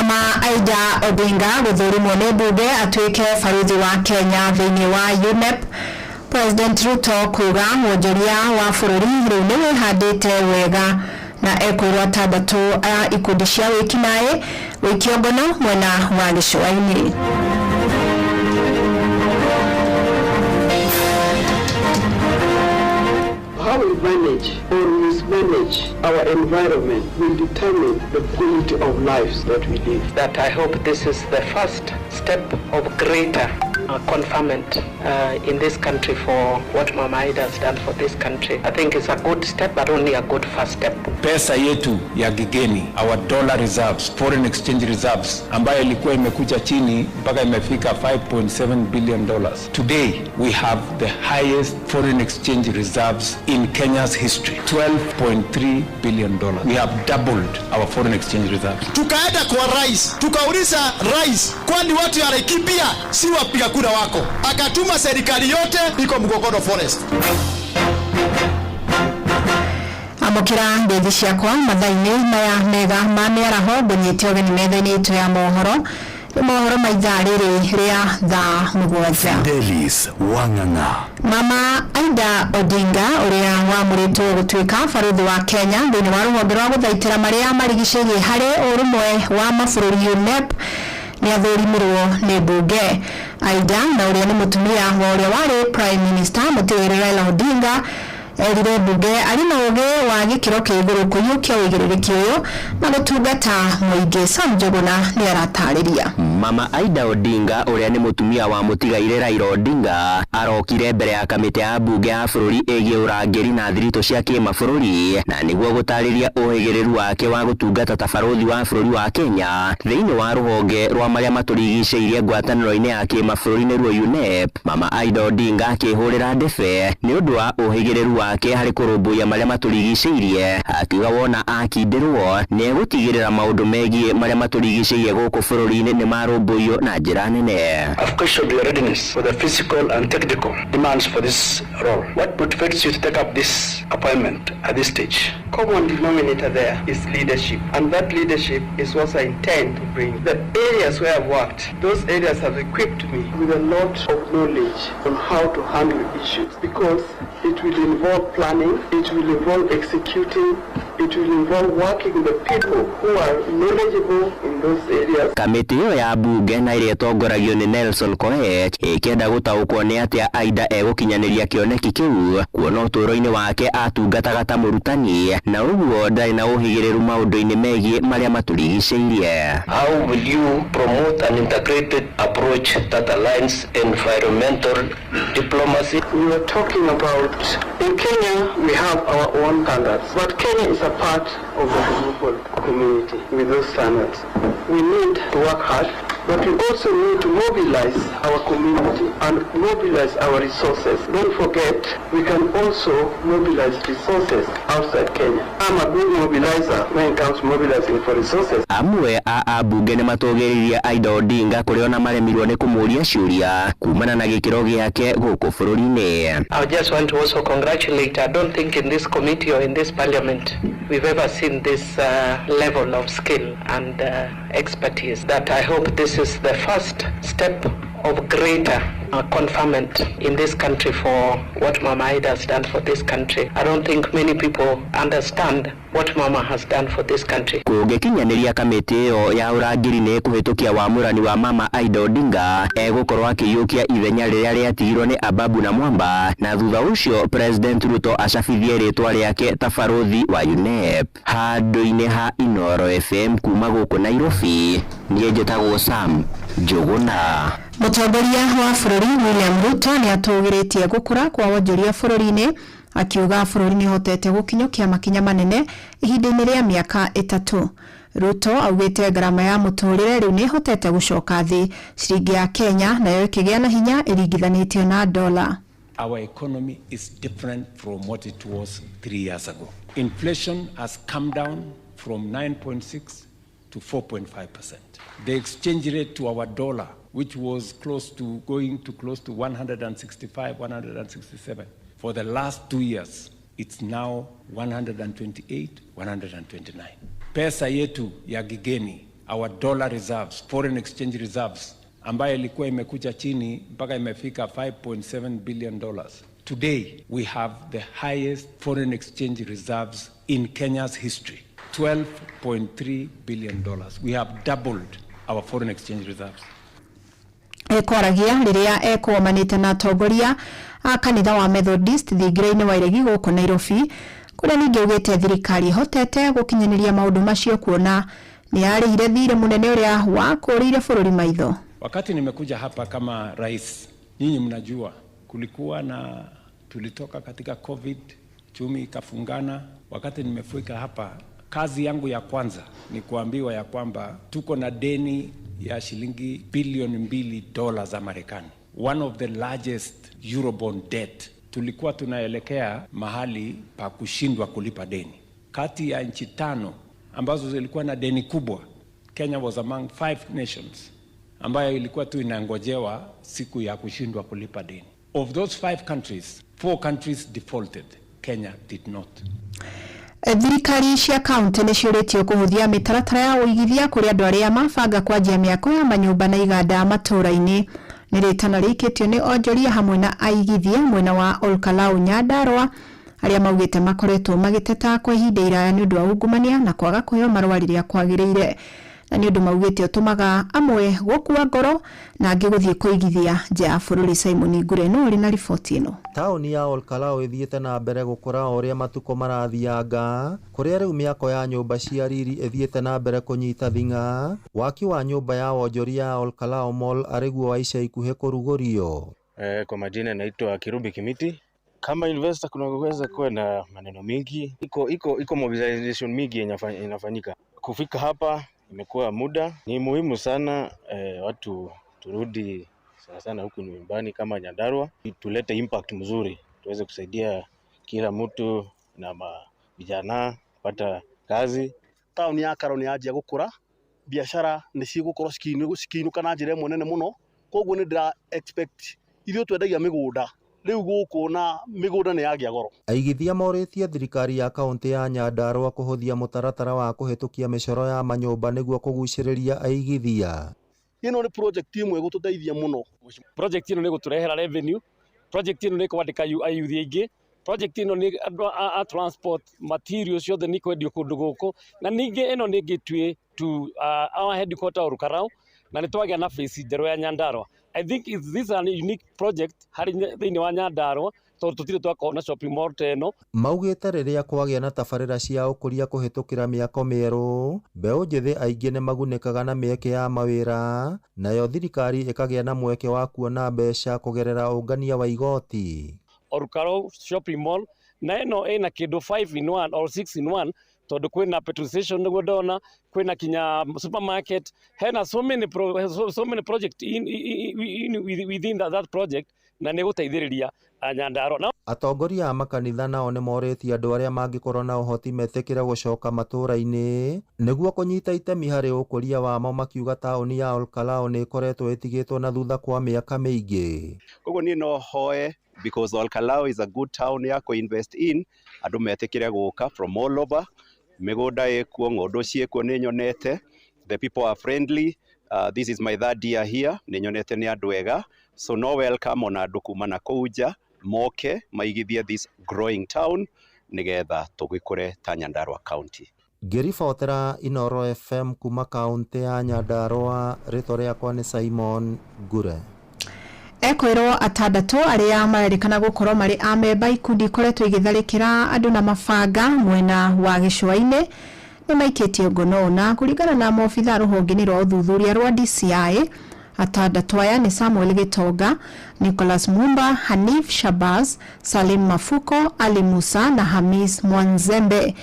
Mama Aida Odinga gũthũrimwo nĩ mbunge atuĩke baruthi wa Kenya thĩinĩ wa UNEP. President Ruto kuga wonjoria wa bũrũri rĩu nĩ wĩhandĩte wega na ekwĩrwo atandatũ a ikundi cia wĩkinaĩ gũikio ngono mwena wa gĩcũa-inĩ. How we manage or mismanage our environment will determine the quality of lives that we live. That I hope this is the first step of greater conferment in this country for what Mama Aida has done for this country. I think it's a good step, but only a good first step. Pesa yetu ya kigeni, our dollar reserves, foreign exchange reserves, ambayo ilikuwa imekuja chini mpaka imefika $5.7 billion. Today we have the highest foreign exchange reserves in Kenya's history, $12.3 billion. We have doubled our foreign exchange reserves. Tukaenda kwa rais, tukauliza rais, kwani watu ya Laikipia si wapiga kura wako? Akatuma serikali yote iko Mukogodo Forest. Amũkĩra ngeithi ciakwa mathaa-inĩ maya mega ma mĩaraho, ngũnyite ũgeni metha-inĩ itũ ya mohoro. Nĩ mohoro ma ithaa rĩrĩ rĩa thaa 7. Delis Wang'ang'a. Mama Aida Odinga ũrĩa wamũrĩtwo gũtuĩka baruthi wa Kenya thĩinĩ wa rũhonge rwa gũthaitĩra marĩa marigicĩirie harĩ ũrũmwe wa mabũrũri UNEP nĩ athũrimirwo nĩ mbunge. Aida, na ũrĩa nĩ mũtumia wa ũrĩa warĩ Prime Minister mũtigĩrĩ Raila Odinga, erire mbunge arĩ na ũgĩ wa gĩkĩro kĩa igũrũ kũiyũkia ũigĩrĩrĩki ũyũ na gũtungata mũingĩ. Sam Njuguna nĩ aratarĩria. Mama Aida Odinga, ũrĩa nĩ mũtumia wa mũtigairĩ Raila Odinga, arokire mbere ya kamĩtĩ ya mbunge ya bũrũri ĩgiĩ ũrangĩri na thiritũ cia kĩmabũrũri na nĩguo gũtarĩria ũhĩgĩrĩru wake wa gũtungata ta barũthi wa bũrũri wa Kenya thĩinĩ wa rũhonge rwa marĩa matũrigicĩirie ngwatanĩro-inĩ ya kĩmabũrũri nĩruo UNEP. Mama Aida Odinga akĩhũrĩra ndebe nĩ ũndũ wa ũhĩgĩrĩru wake harĩ kũrũmbũiya marĩa matũrigicĩirie, akiuga wona akindĩrwo nĩ egũtigĩrĩra maũndũ megiĩ marĩa matũrigicĩirie gũkũ bũrũri-inĩ nĩ marũmbũiyo na njĩra nene. I've questioned your readiness for the physical and technical demands for this role. What motivates you to take up this appointment at this stage? Common denominator there is leadership, and that leadership is what I intend to bring. The areas where I've worked, those areas have equipped me with a lot of knowledge on how to handle issues, because it will involve planning, it will involve executing, it will involve working with the people who are knowledgeable in those areas. Kamĩtĩ ĩyo ya mbunge, na ĩrĩa ĩtongoragio nĩ Nelson Koech, ĩkĩenda gũtaũkwo nĩ atĩa Aida egũkinyanĩria kĩoneki kĩu, kuona ũtũũro-inĩ wake atungataga ta mũrutani na ũguo ndarĩ na ũhĩgĩrĩru maũndũ-inĩ megiĩ marĩa matũrigicĩirie. How will you promote an integrated approach that aligns environmental diplomacy? We were talking about, in Kenya, we have our own standards, but Kenya is a part of the global community with those standards. We need to work hard, but we also need to mobilize our community and mobilize our resources. Don't forget, we can also mobilize resources outside Kenya. I'm a good mobilizer when it comes to mobilizing for resources. Amwe a ambunge nĩ matũgĩrĩrie Aida Odinga, kũrĩa ona maremirwo nĩ kũmũria ciũria kumana na gĩkĩro gĩake gũkũ bũrũri-inĩ. I just want to also congratulate. I don't think in this committee or in this parliament we've ever seen this level of skill and expertise. That I hope this is the first step of greater conferment in this country for what Mama Aida has done for this country. I don't think many people understand what Mama has done for this country. Kũngĩkinyanĩria kamĩtĩ ĩyo ya ũrangĩri nĩ ĩkũhĩtũkia wamũrani wa Mama Aida Odinga, egũkorwo akĩiyũkia ithenya rĩrĩa rĩatigirwo nĩ Ababu na Mwamba, na thutha ũcio President Ruto acabithie rĩtwa rĩake ta barũthi wa UNEP. Handũ-inĩ ha Inoro FM kuma gũkũ Nairobi, niĩ njĩtagwo Sam Njũgũna. Mũtongoria wa bũrũri William Ruto nĩ atũgĩrĩtie gũkũra kwa wonjoria bũrũri-inĩ, akiuga bũrũri nĩ ũhotete gũkinyũkia makinya manene ihinda-inĩ rĩa mĩaka 3. Ruto augĩte ngarama ya mũtũrĩre rĩu nĩ ĩhotete gũcoka thĩ, ciringi ya Kenya nayo ĩkĩgĩa na hinya ĩringithanĩtio na dola. Our economy is different from what it was 3 years ago. Inflation has come down from 9.6 to 4.5%. The exchange rate to our dollar, which was close to going to close to 165, 167, for the last 2 years, it's now 128, 129. Pesa yetu ya kigeni, Our dollar reserves, foreign exchange reserves ambayo ilikuwa imekuja chini mpaka imefika 5.7 billion dollars. Today we have the highest foreign exchange reserves in Kenya's history, 12.3 billion dollars. We have doubled our foreign exchange reserves. Ekwaragia rĩrĩa ekũgomanĩte na atongoria a kanitha wa Methodist thingira-inĩ wa Iregi gũkũ Nairobi, kũrĩa ningĩ augĩte thirikari ĩhotete gũkinyanĩria maũndũ macio kuona nĩ yarĩhire thirĩ mũnene ũrĩa wakũrĩire bũrũri maitho. Wakati nimekuja hapa kama rais, nyinyi mnajua kulikuwa na, tulitoka katika COVID, uchumi ikafungana. Wakati nimefika hapa, kazi yangu ya kwanza ni kuambiwa ya kwamba tuko na deni ya shilingi bilioni 2 dola za Marekani, one of the largest Eurobond debt. Tulikuwa tunaelekea mahali pa kushindwa kulipa deni. Kati ya nchi 5 ambazo zilikuwa na deni kubwa, Kenya was among 5 nations ambayo ilikuwa tu inangojewa siku ya kushindwa kulipa deni. Of those 5 countries, 4 countries defaulted. Kenya did not. Thirikari cia kaunti nĩ ciũrĩtio kũhũthia mĩtaratara ya ũigithia kũrĩ andũ arĩa mabanga kwanjia mĩako ya manyũmba na iganda matũũra-inĩ. Nĩ rĩtana rĩikĩtio nĩ onjoria hamwe na aigithia mwena wa Olkalau Nyandarua arĩa maugĩte makoretwo magĩteta kwa ihinda iraya nĩ ũndũ wa ungumania na kwaga kũheo marũa rĩrĩa kwagĩrĩire, na nĩ ũndũ maugĩte ũtũmaga amwe gũkua ngoro na angĩ gũthiĩ kũigithia nja ya bũrũri. Simon Ngure no ũrĩ na riboti ĩno. Taũni ya Olkalau ĩthiĩte na mbere gũkũra o ũrĩa matukũ marathianga, kũrĩa rĩu mĩako ya nyũmba cia riri ĩthiĩte na mbere kũnyita thing'a. Waki wa nyũmba ya wonjoria ya Olkalau Mall arĩguo wa ica ikuhĩ kũrugũrio. Kwa majina naitwa Kirubi Kimiti. Kama investor kunaweza kuwa na maneno mingi, iko mobilization mingi inafanyika. Kufika hapa imekuwa muda, ni muhimu sana watu turudi sana sana huku nyumbani kama Nyandarua, tulete impact mzuri, tuweze kusaidia kila mtu na vijana kupata kazi. Tauni ya Karo ni yanjia gukura, biashara ni cigukorwo cikiinuka na njira ĩmwe nene mũno, koguo nĩ ndĩra expect ithuĩ twendagia mĩgũnda rĩu gũkũ na mĩgũnda nĩ yagĩa goro. Aigithia morĩtie thirikari ya kaunti ya Nyandarua kũhũthia mũtaratara wa kũhĩtũkia mĩcoro ya manyũmba nĩguo kũgucĩrĩria aigithia. Ĩno nĩ project ĩmwe ĩgũtũteithia mũno. Project ĩno nĩ ĩgũtũrehera revenue, project ĩno nĩ ĩkwandĩka ayuthi aingĩ, project ĩno nĩ andũ a transport materials ciothe nĩ kwendio kũndũ gũkũ, na ningĩ ĩno nĩ gateway to our headquarter Olkalau, na nĩ twagĩa na face njerũ ya Nyandarua. I think this is a unique project harĩ thĩinĩ wa Nyandarua tondũ tũtirĩ twakorwo na shopping mall ta ĩno. Maugĩte rĩrĩa kwagĩa na tabarĩra cia ũkũria kũhĩtũkĩra mĩako mĩerũ, mbeũ njĩthĩ aingĩ nĩ magunĩkaga na mĩeke ya mawĩra, nayo thirikari ĩkagĩa na mweke wa kuona mbeca kũgerera ũngania wa igoti. Olkalau shopping mall na ĩno ĩna kĩndũ 5 in 1 or 6 in 1 tondũ kwĩna petrol station nĩguo ndona, kwĩna kinya supermarket, hena so many so many project in within that project na nĩ gũteithĩrĩria Nyandarua. Atongoria a makanitha nao nĩ morĩtie andũ arĩa mangĩkorwo na ũhoti metĩkĩre gũcoka matũũra-inĩ nĩguo kũnyita itemi harĩ ũkũria wamo, makiuga taũni ya Olkalau nĩ ĩkoretwo ĩtigĩtwo na thutha kwa mĩaka mĩingĩ. Koguo niĩ no hoe because Olkalau is a good town ya kũ-invest in, andũ metĩkĩre gũka from all over, mĩgũnda ĩkuo, ng'ondu ciĩkuo nĩ nyonete, the people are friendly, this is my third year here, nĩ nyonete nĩ andũ ega, so no welcome ona andũ kuma na kũu nja moke maigithie this growing town nigetha tũgĩkũre ta Nyandarua County. Ngĩribotera Inooro FM kuma kaunti ya Nyandarua, rĩtwa rĩakwa nĩ Simon Ngure. Ekwĩrwo atandatũ arĩa marerĩkana gũkorwo marĩ amemba ikundi ikoretwo igĩtharĩkĩra andũ na mabanga mwena wa gĩcũa-inĩ nĩ maikĩtio ngono, na kũringana na maobitha rũhonge-inĩ rwa ũthuthuria rwa DCI, atandatũ aya nĩ Samuel Gitonga, Nicholas Mumba, Hanif Shabazz, Salim Mafuko, Ali Musa na Hamis Mwanzembe.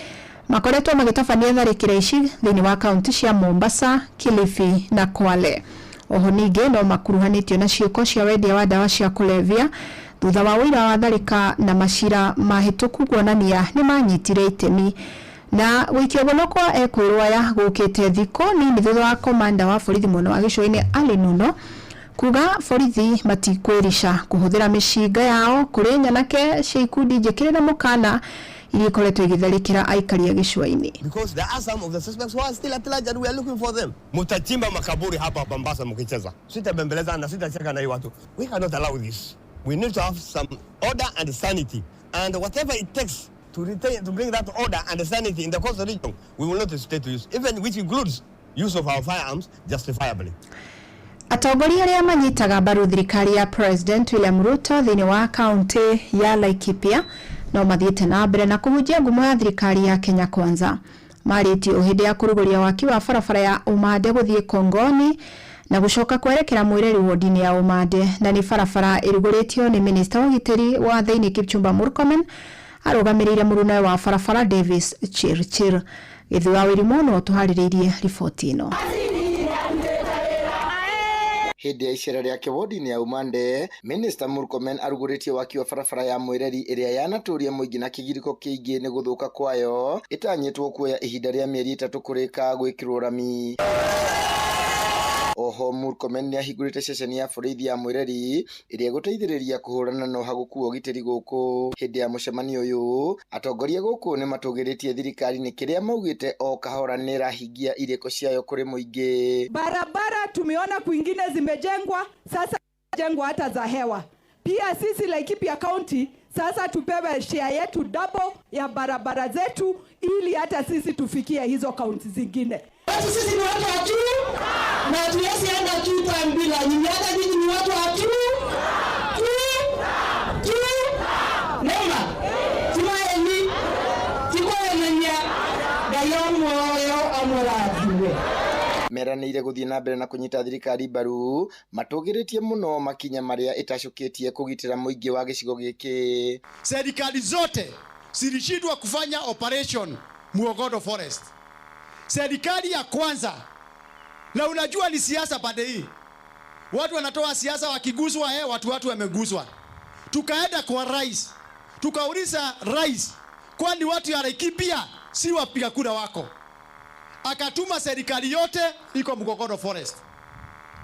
Makoretwo magĩtabania tharĩkĩra ici thĩinĩ wa kaunti cia Mombasa, Kilifi na Kwale. Oho ningĩ no makuruhanĩtio na ciĩko cia wendia wa ndawa cia kũrebia thutha wa ũira wa tharĩka na macira mahĩtũku kuonania nĩ manyitire itemi. Na gũikio ngono kwa ekwĩrwo aya gũkĩte thikũ nini thutha wa komanda wa borithi mwena wa gĩcũa-inĩ Ali Nuno kuga borithi matikwĩrica kũhũthĩra mĩcinga yao kũrĩ nyanake cia ikundi njĩkĩrĩre mũkana iria ikoretwo igitharĩkĩra aikari a gĩcũa-inĩ. Because there are some of the suspects who are still at large and we are looking for them. Mutachimba makaburi hapa Mombasa mkicheza. Sitabembeleza na sitacheka na hii watu. We cannot allow this. We need to have some order and sanity, and whatever it takes to retain, to bring that order and sanity in the coastal region, we will not hesitate to use, even which includes use of our firearms justifiably. Atongoria arĩa manyitaga mbaru thirikari ya President William Ruto thĩinĩ wa kaunti ya Laikipia no mathiĩte na mbere na kũhunjia ngumo ya thirikari ya Kenya Kwanza. Marĩtie o hĩndĩ ya kũrugũria waki wa barabara ya Umande gũthiĩ Kongoni na gũcoka kwerekera Mwĩreri wodi-inĩ ya Umande, na nĩ barabara ĩrugũrĩtio nĩ minista wa ũgitĩri wa thĩinĩ Kipchumba Murkomen arũgamĩrĩire mũrunawe wa barabara Davis Chirchir. Gĩthuĩ wa Wĩrimũ no tũharĩrĩirie riboti ĩno. Hĩndĩ ya icera rĩake wodi-inĩ ya Umande, Minister Murkomen arugũrĩtie waki wa barabara ya Mwĩreri ĩrĩa yanatũria mũingĩ na kĩgirĩko kĩingĩ nĩ gũthũka kwayo, ĩtanyĩtwo kuoya ihinda rĩa mĩeri 3 kũrĩka gwĩkĩrwo rami. Oho Murkomen nĩahingũrĩte ceceni ya borithi ya Mwĩreri ĩrĩa ĩgũteithĩrĩria kũhũrana na ũhagũku wa ũgitĩri gũkũ. Hĩndĩ ya mũcemanio ũyũ, atongoria gũkũ nĩmatũgĩrĩtie thirikari nĩ kĩrĩa maugĩte o kahora nĩĩrahingia irĩko ciayo kũrĩ mũingĩ. Barabara tumeona kwingine zimejengwa, sasa jengwa hata za hewa. Pia sisi Laikipia County sasa tupewe share yetu double ya barabara zetu ili hata sisi tufikie hizo kaunti zingine. Sisi ni watu wa juu na hatuwezi enda juu bila nyinyi. Hata nyinyi ni watu wa juu juu juu nema timaeni tikoenania Ngai moyo amũrathime. Meranĩire gũthiĩ na mbere na kũnyita thirikari mbaru matũgĩrĩtie mũno makinya marĩa ĩtacũkĩtie kũgitĩra mũingĩ wa gĩcigo gĩkĩ. Serikali zote zilishindwa kufanya operation Muogodo Forest. Serikali ya kwanza, na unajua ni siasa pande hii, watu wanatoa siasa wakiguswa, watu wameguswa. Tukaenda kwa rais, tukauliza rais, kwani watu ya Laikipia si wapiga kura wako? Akatuma serikali yote iko Mugogodo Forest.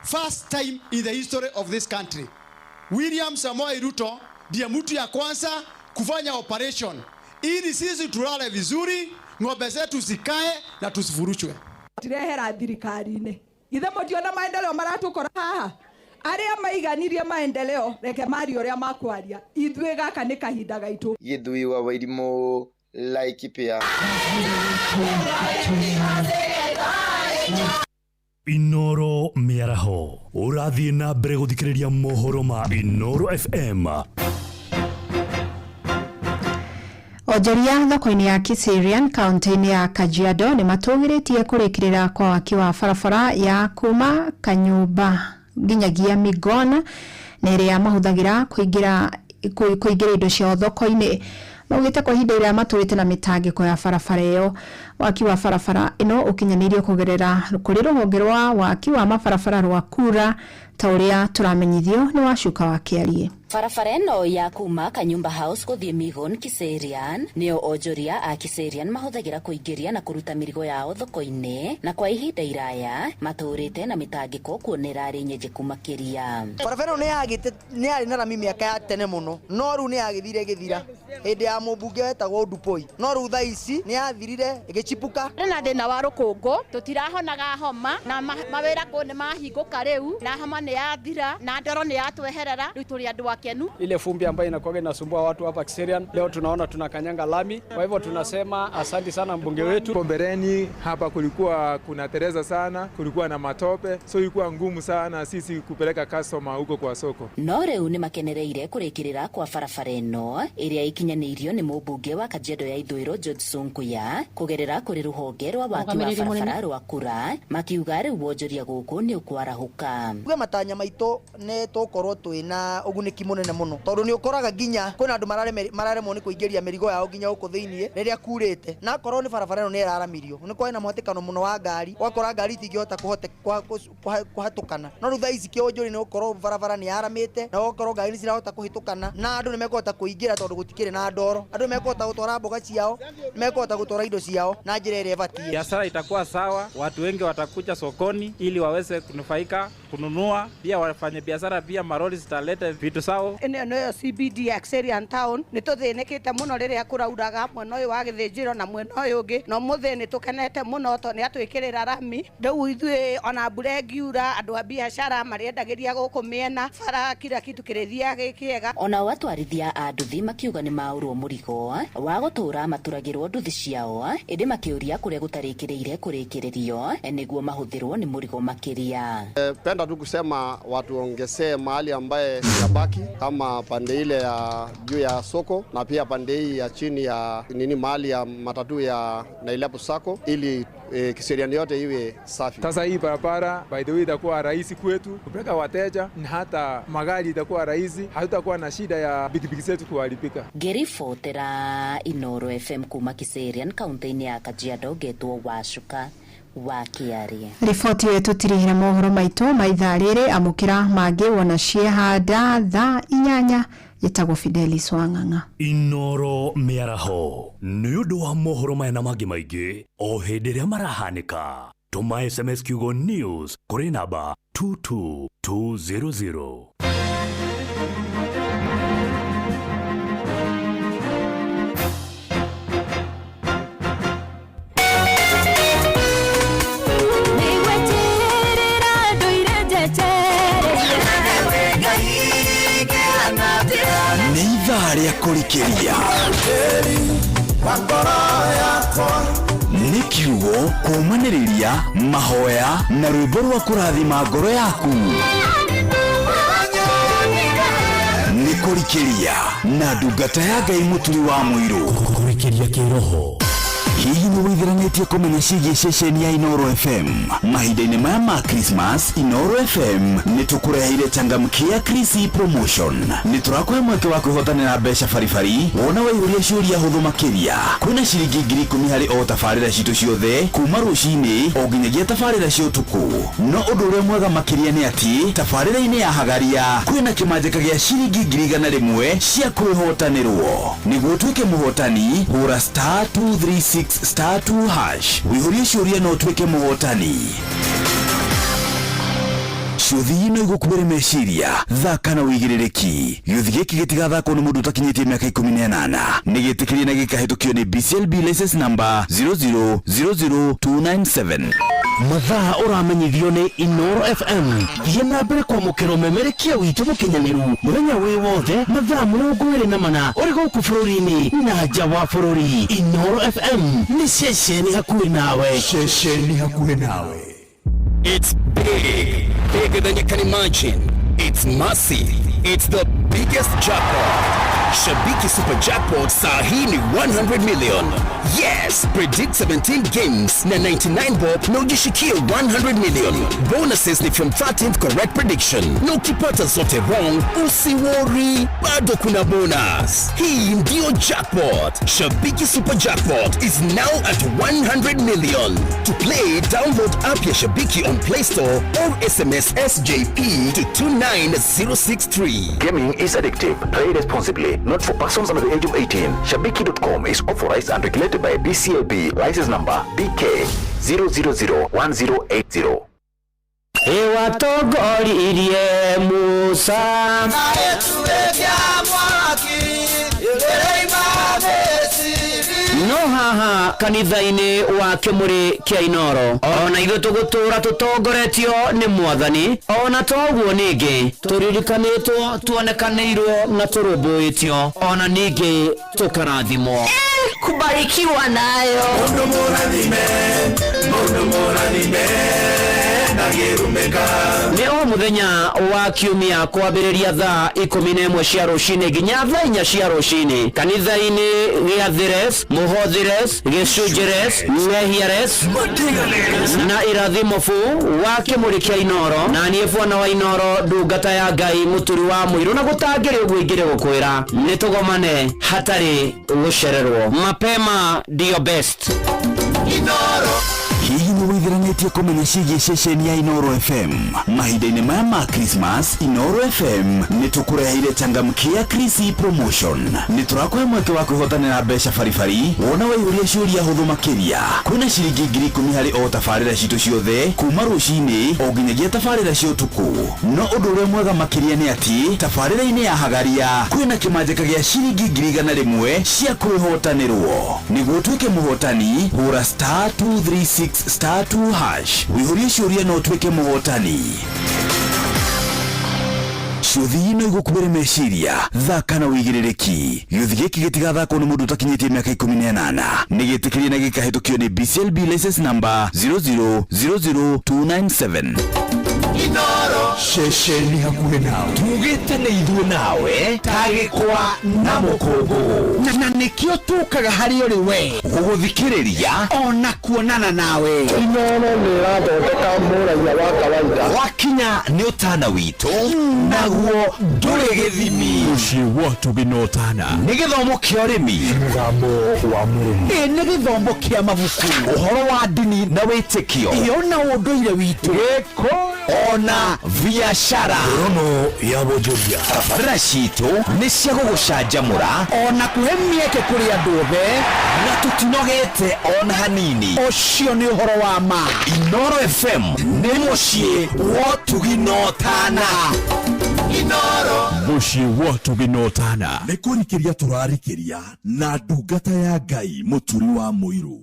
First time in the history of this country, William Samoei Ruto ndiye mtu ya kwanza kufanya operation ili sisi tulale vizuri, ng'ombe zetu zikae na tusifurushwe. Tirehera thirikari-inĩ ithe mũtiona maendeleo maratukora haha aria maiganirie maendeleo reke marie ũrĩa makwaria ithuĩ gaka nĩ kahinda gaitũ. Gĩthui wa Wairimũ, Laikipia. Inoro mĩaraho ũrathiĩ na mbere gũthikĩrĩria mohoro ma Inoro FM. Onjoria thoko-inĩ ya Kiserian kaunti-inĩ ya Kajiado nĩ matũgĩrĩtie kũrĩkĩrĩra kwa waki wa barabara ya kuma Kanyumba nginyagia Migona na ĩrĩa mahũthagĩra kũingĩra indo ciao thoko-inĩ. Maugĩte kwa ihinda rĩrĩa matũrĩte na mĩtangĩko ya barabara ĩyo. Waki wa barabara ĩno ũkinyanĩirio kũgerera kũrĩ rũhonge rwa waki wa mabarabara rwa Kura ta ũrĩa tũramenyithio nĩ Wacuka wa Kĩarie. Barabara ĩno ya kuma Kanyumba House gũthiĩ Migon Kiserian nĩyo onjoria a Kiserian mahũthagĩra kũingĩria na kũruta mĩrigo yao thoko-inĩ, na kwa ihinda iraya matũrĩte na mĩtangĩko kuona ĩrarĩ nyenjeku makĩria. Barabara ĩno nĩ yarĩ na rami mĩaka ya tene mũno, no rĩu nĩ yagĩthire ĩgĩthira hĩndĩ ya mũmbunge wetagwo Ndupoi, no rĩu thaa ici nĩ yathirire ĩgĩchipuka. Ndĩ thĩna wa rũkũngũ, tũtirahonaga homa na mawĩra kũu nĩ mahingũka rĩu, na homa nĩ yathira na ndoro nĩ yatweherera, rĩu tũrĩ andũ akenu. Ile fumbi ambayo inakuwa inasumbua watu hapa Kiserian, leo tunaona tunakanyanga lami. Kwa hivyo tunasema asante sana mbunge wetu. Mbeleni hapa kulikuwa kuna tereza sana, kulikuwa na matope, so ilikuwa ngumu sana sisi kupeleka customer huko kwa soko. No rĩu nĩ makenereire kũrĩkĩrĩra kwa barabara ĩno ĩrĩa ikinyanĩirio nĩ mũmbunge wa Kajiado ya Ithũĩro George Sunkuya kũgerera kũrĩ rũhonge rwa waki wa barabara rwa Kura, makiuga rĩu wonjoria gũkũ nĩ ũkwarahũka. Uge matanya maitũ nĩ tũkorwo twĩna ũgunĩki mũnene mũno, tondũ nĩ ũkoraga nginya kwĩna andũ mararemwo nĩ kũingĩria mĩrigo yao nginya gũkũ thĩiniĩ rĩrĩa kurĩte, na akorwo nĩ barabara ĩno nĩ ĩraramirio nĩ kwarĩ na mũhatĩkano mũno wa ngari, ũgakora ngari itingĩhota kũhatũkana. No rĩu thaa ici kĩonjori nĩ gũkorwo barabara nĩ yaramĩte na ũgakorwo ngari nĩ cirahota kũhĩtũkana na andũ nĩ mekũhota kũingĩra tondũ gũtikĩrĩ na ndoro, andũ nĩ mekũhota gũtwara mboga ciao, nĩ mekũhota gũtwara indo ciao na njĩra ĩrĩa ĩbatiĩ. Biashara itakuwa sawa, watu wengi watakuja sokoni ili waweze kunufaika kununua, pia wafanye biashara, pia maroli zitaleta vitu sawa Kalao. Ĩno nĩyo CBD ya Kiserian Town. Nĩ tũthĩnĩkĩte mũno rĩrĩa kũrauraga mwena ũyũ wa gĩthĩnjĩro na mwena ũyũ ũngĩ, na ũmũthĩ nĩ tũkenete mũno tondũ nĩ atwĩkĩrĩra rami. Rĩu ithuĩ ona mbura ĩngiura, andũ a biacara marĩendagĩria gũkũ mĩena bara, kila kitu kĩrĩthiaga gĩ kĩega. Onao atwarithia a nduthi makiuga nĩ maũrwo mũrigo wa gũtũra maturagĩrwo nduthi ciao, ĩndĩ makĩũria kũrĩa gũtarĩkĩrĩire kũrĩkĩrĩrio nĩguo mahũthĩrwo nĩ mũrigo makĩria. Penda tu kusema watuongezee mahali ambaye yabaki kama pande ile ya juu ya soko na pia pande hii ya chini ya nini mahali ya matatu ya Nailabu Sacco ili Kiserian yote iwe safi. Sasa hii barabara by the way itakuwa rahisi kwetu kupeleka wateja na hata magari itakuwa rahisi, hatutakuwa na shida ya pikipiki zetu kuharibika. Ngĩribotera Inoro FM kuma Kiserian kaunti-inĩ ya Kajiado, ngetwo Wacuka wa Kĩarie. Riboti ĩyo ĩtũtirihĩra mohoro maitũ ma ithaa rĩrĩ. Amũkĩra mangĩ wona ciehanda thaa 8. Njĩtagwo Fidelis Wang'ang'a. Inoro mĩaraho nĩ ũndũ wa mohoro maya na mangĩ maingĩ o hĩndĩ ĩrĩa marahanĩka, tũma SMS kiugo news kũrĩ namba 22200. Nĩgweterera ndũire njetereire. Nĩ ithaa rĩa kũrikĩria, nĩ kiugo kũũmanĩrĩria, mahoya na rwĩmbo rwa kũrathima ngoro yaku. Nĩ kũrikĩria na ndungata ya Ngai Mũturi wa Mũirũ. Kũrikĩria kĩroho. Hihi nĩ wĩtheranĩtie kũmenya ciĩgiĩ ceceni ya Inoro FM? Mahinda-inĩ maya ma Christmas, Inoro FM nĩ tũkũreheire changamkia Krisi promotion. Nĩ tũrakũhe mweke wa kwĩhotanĩra mbeca baribari wona waihũria ciũria hũthũ makĩria. Kwĩna ciringi 10,000 harĩ o tabarĩra citũ ciothe kuma rũcinĩ o nginyagia tabarĩra cia ũtukũ. No ũndũ ũrĩa mwega makĩria nĩ atĩ tabarĩra-inĩ ya Hagaria kwĩna kĩmanjĩka gĩa ciringi 100,000 cia kwĩhotanĩrwo. Nĩguo ũtuĩke mũhotani, hũra star 236 star 2 hash, wĩihũrie ciũria na ũtuĩke mũhotani. Ciũthi no igũkuĩre meciria. Thaka na wĩigĩrĩrĩki. Gĩũthi gĩkĩ gĩtigathakwo nĩ mũndũ ũtakinyĩtie mĩaka 18. Nĩ gĩtĩkĩrie na gĩkahĩtũkio nĩ BCLB license number 0000297. Mathaa ũramenyithio nĩ Inoro FM. Thiĩ na mbere kwamũkĩra ũmemerekia witũ mũkinyanĩru mũthenya wĩ wothe mathaa 24 ũrĩ gũkũ bũrũri-inĩ na nja wa bũrũri. Inoro FM nĩ ceceni hakuhĩ nawe. Ceceni hakuhĩ nawe. It's big, bigger than you can imagine. It's massive. It's the biggest jackpot. Shabiki Super Jackpot saa hii ni 100 million. Yes, predict 17 games na 99 bob na ujishikie 100 million. Bonuses ni from 13th correct prediction. Na ukipata zote wrong, usiworry, bado kuna bonus. Hii ndio jackpot. Shabiki Super Jackpot is now at 100 million. To play, download app ya Shabiki on Play Store or SMS SJP to 29063. Gaming is addictive. Play responsibly. Not for persons under the age of 18. Shabiki.com is authorized and regulated by BCLB. License number BK 0001080. Ĩwatongoririe Musa. No haha kanitha-inĩ wa kĩmũrĩ kĩa Inoro ona ithuĩ tũgũtũra tũtongoretio nĩ Mwathani, ona toguo ningĩ tũririkanĩtwo, tuonekanĩirwo na tũrũmbũĩtio, ona ningĩ tũkarathimwo. Kubarikiwa nayo. Mundu mũrathime, mundu mũrathime ndangĩrumĩka. Nĩ o mũthenya wa kiumia kwambĩrĩria thaa 11 cia rũcinĩ nginya thaa 4 cia rũcinĩ kanitha-inĩ gĩa Thires, Mũhothires, Gĩcunjĩres, Ng'ehiares na Irathimo bu wa kĩmũrĩ kĩa Inoro, na niĩ bwana wa Inoro, ndungata ya Ngai Mũturi wa Mũirũ, na gũtangĩrĩ ũguo ingĩrĩ gũkwĩra nĩ tũgomane hatarĩ gũcererwo. Mapema ndio best. Hihi nĩ wĩtheranĩtie Wĩithĩranĩtie kũmenya ciĩgiĩ ceceni ya Inoro FM mahinda-inĩ maya ma Christmas. Inoro FM nĩ tũkũreheire changamkia Krisi promotion. Nĩ tũrakũhe mweke wa kwĩhotanĩra mbeca baribari wona waihũria ciũria hũthũ makĩria. Kwĩna ciringi 10,000 harĩ o tabarĩra citũ ciothe kuma rũcinĩ o nginyagia tabarĩra cia ũtukũ. No ũndũ ũrĩa mwega makĩria nĩ atĩ tabarĩra-inĩ ya hagaria kwĩna kĩmanjĩka gĩa ciringi 100,000 cia kwĩhotanĩrwo. Nĩguo ũtuĩke mũhotani, hũra star 236 star 2 hash wĩihũrie ciũria na ũtuĩke mũhotani. Ciũthi no igũkuĩre meciria. Thaka na wĩigĩrĩrĩki. Gĩũthi gĩkĩ gĩtigathakwo nĩ mũndũ ũtakinyĩtie mĩaka 18. Nĩ gĩtĩkĩrie na gĩkahĩtũkio nĩ BCLB license number 0000297. Inoro ceceni hakuhĩ nawe, tugĩte nĩ ithuĩ nawe ta gĩkwa na mũkũngũgũ, na nĩkĩo tũkaga harĩ ũrĩ we gũgũthikĩrĩria ona kuonana nawe. Inoro nĩ ĩrathondeka mũraiya wa kawaida. Wakinya nĩ ũtana witũ, naguo ndũrĩ gĩthimi. Mũciĩ wa Tũgĩ na Ũtana. Nĩ gĩthomo kĩa ũrĩmi, mũgambo wa mũrĩmi, ĩ nĩ gĩthomo kĩa mabuku, ũhoro wa ndini na wĩtĩkio, ĩ ona ũndũire witũ, gĩkũyũ ona biacara. Rono ya wonjoria. Tabarĩra citũ nĩ cia gũgũcanjamũra ona kũhe mĩeke kũrĩ andũ othe, na tũtinogete ona hanini. Ũcio nĩ ũhoro wa ma. Inoro FM nĩ mũciĩ wa ũtugi na ũtana. Inoro. Mũciĩ wa Ũtugi na Ũtana. Nĩ kũrikĩria tũrarikĩria na ndungata ya Ngai Mũturi wa Mũirũ.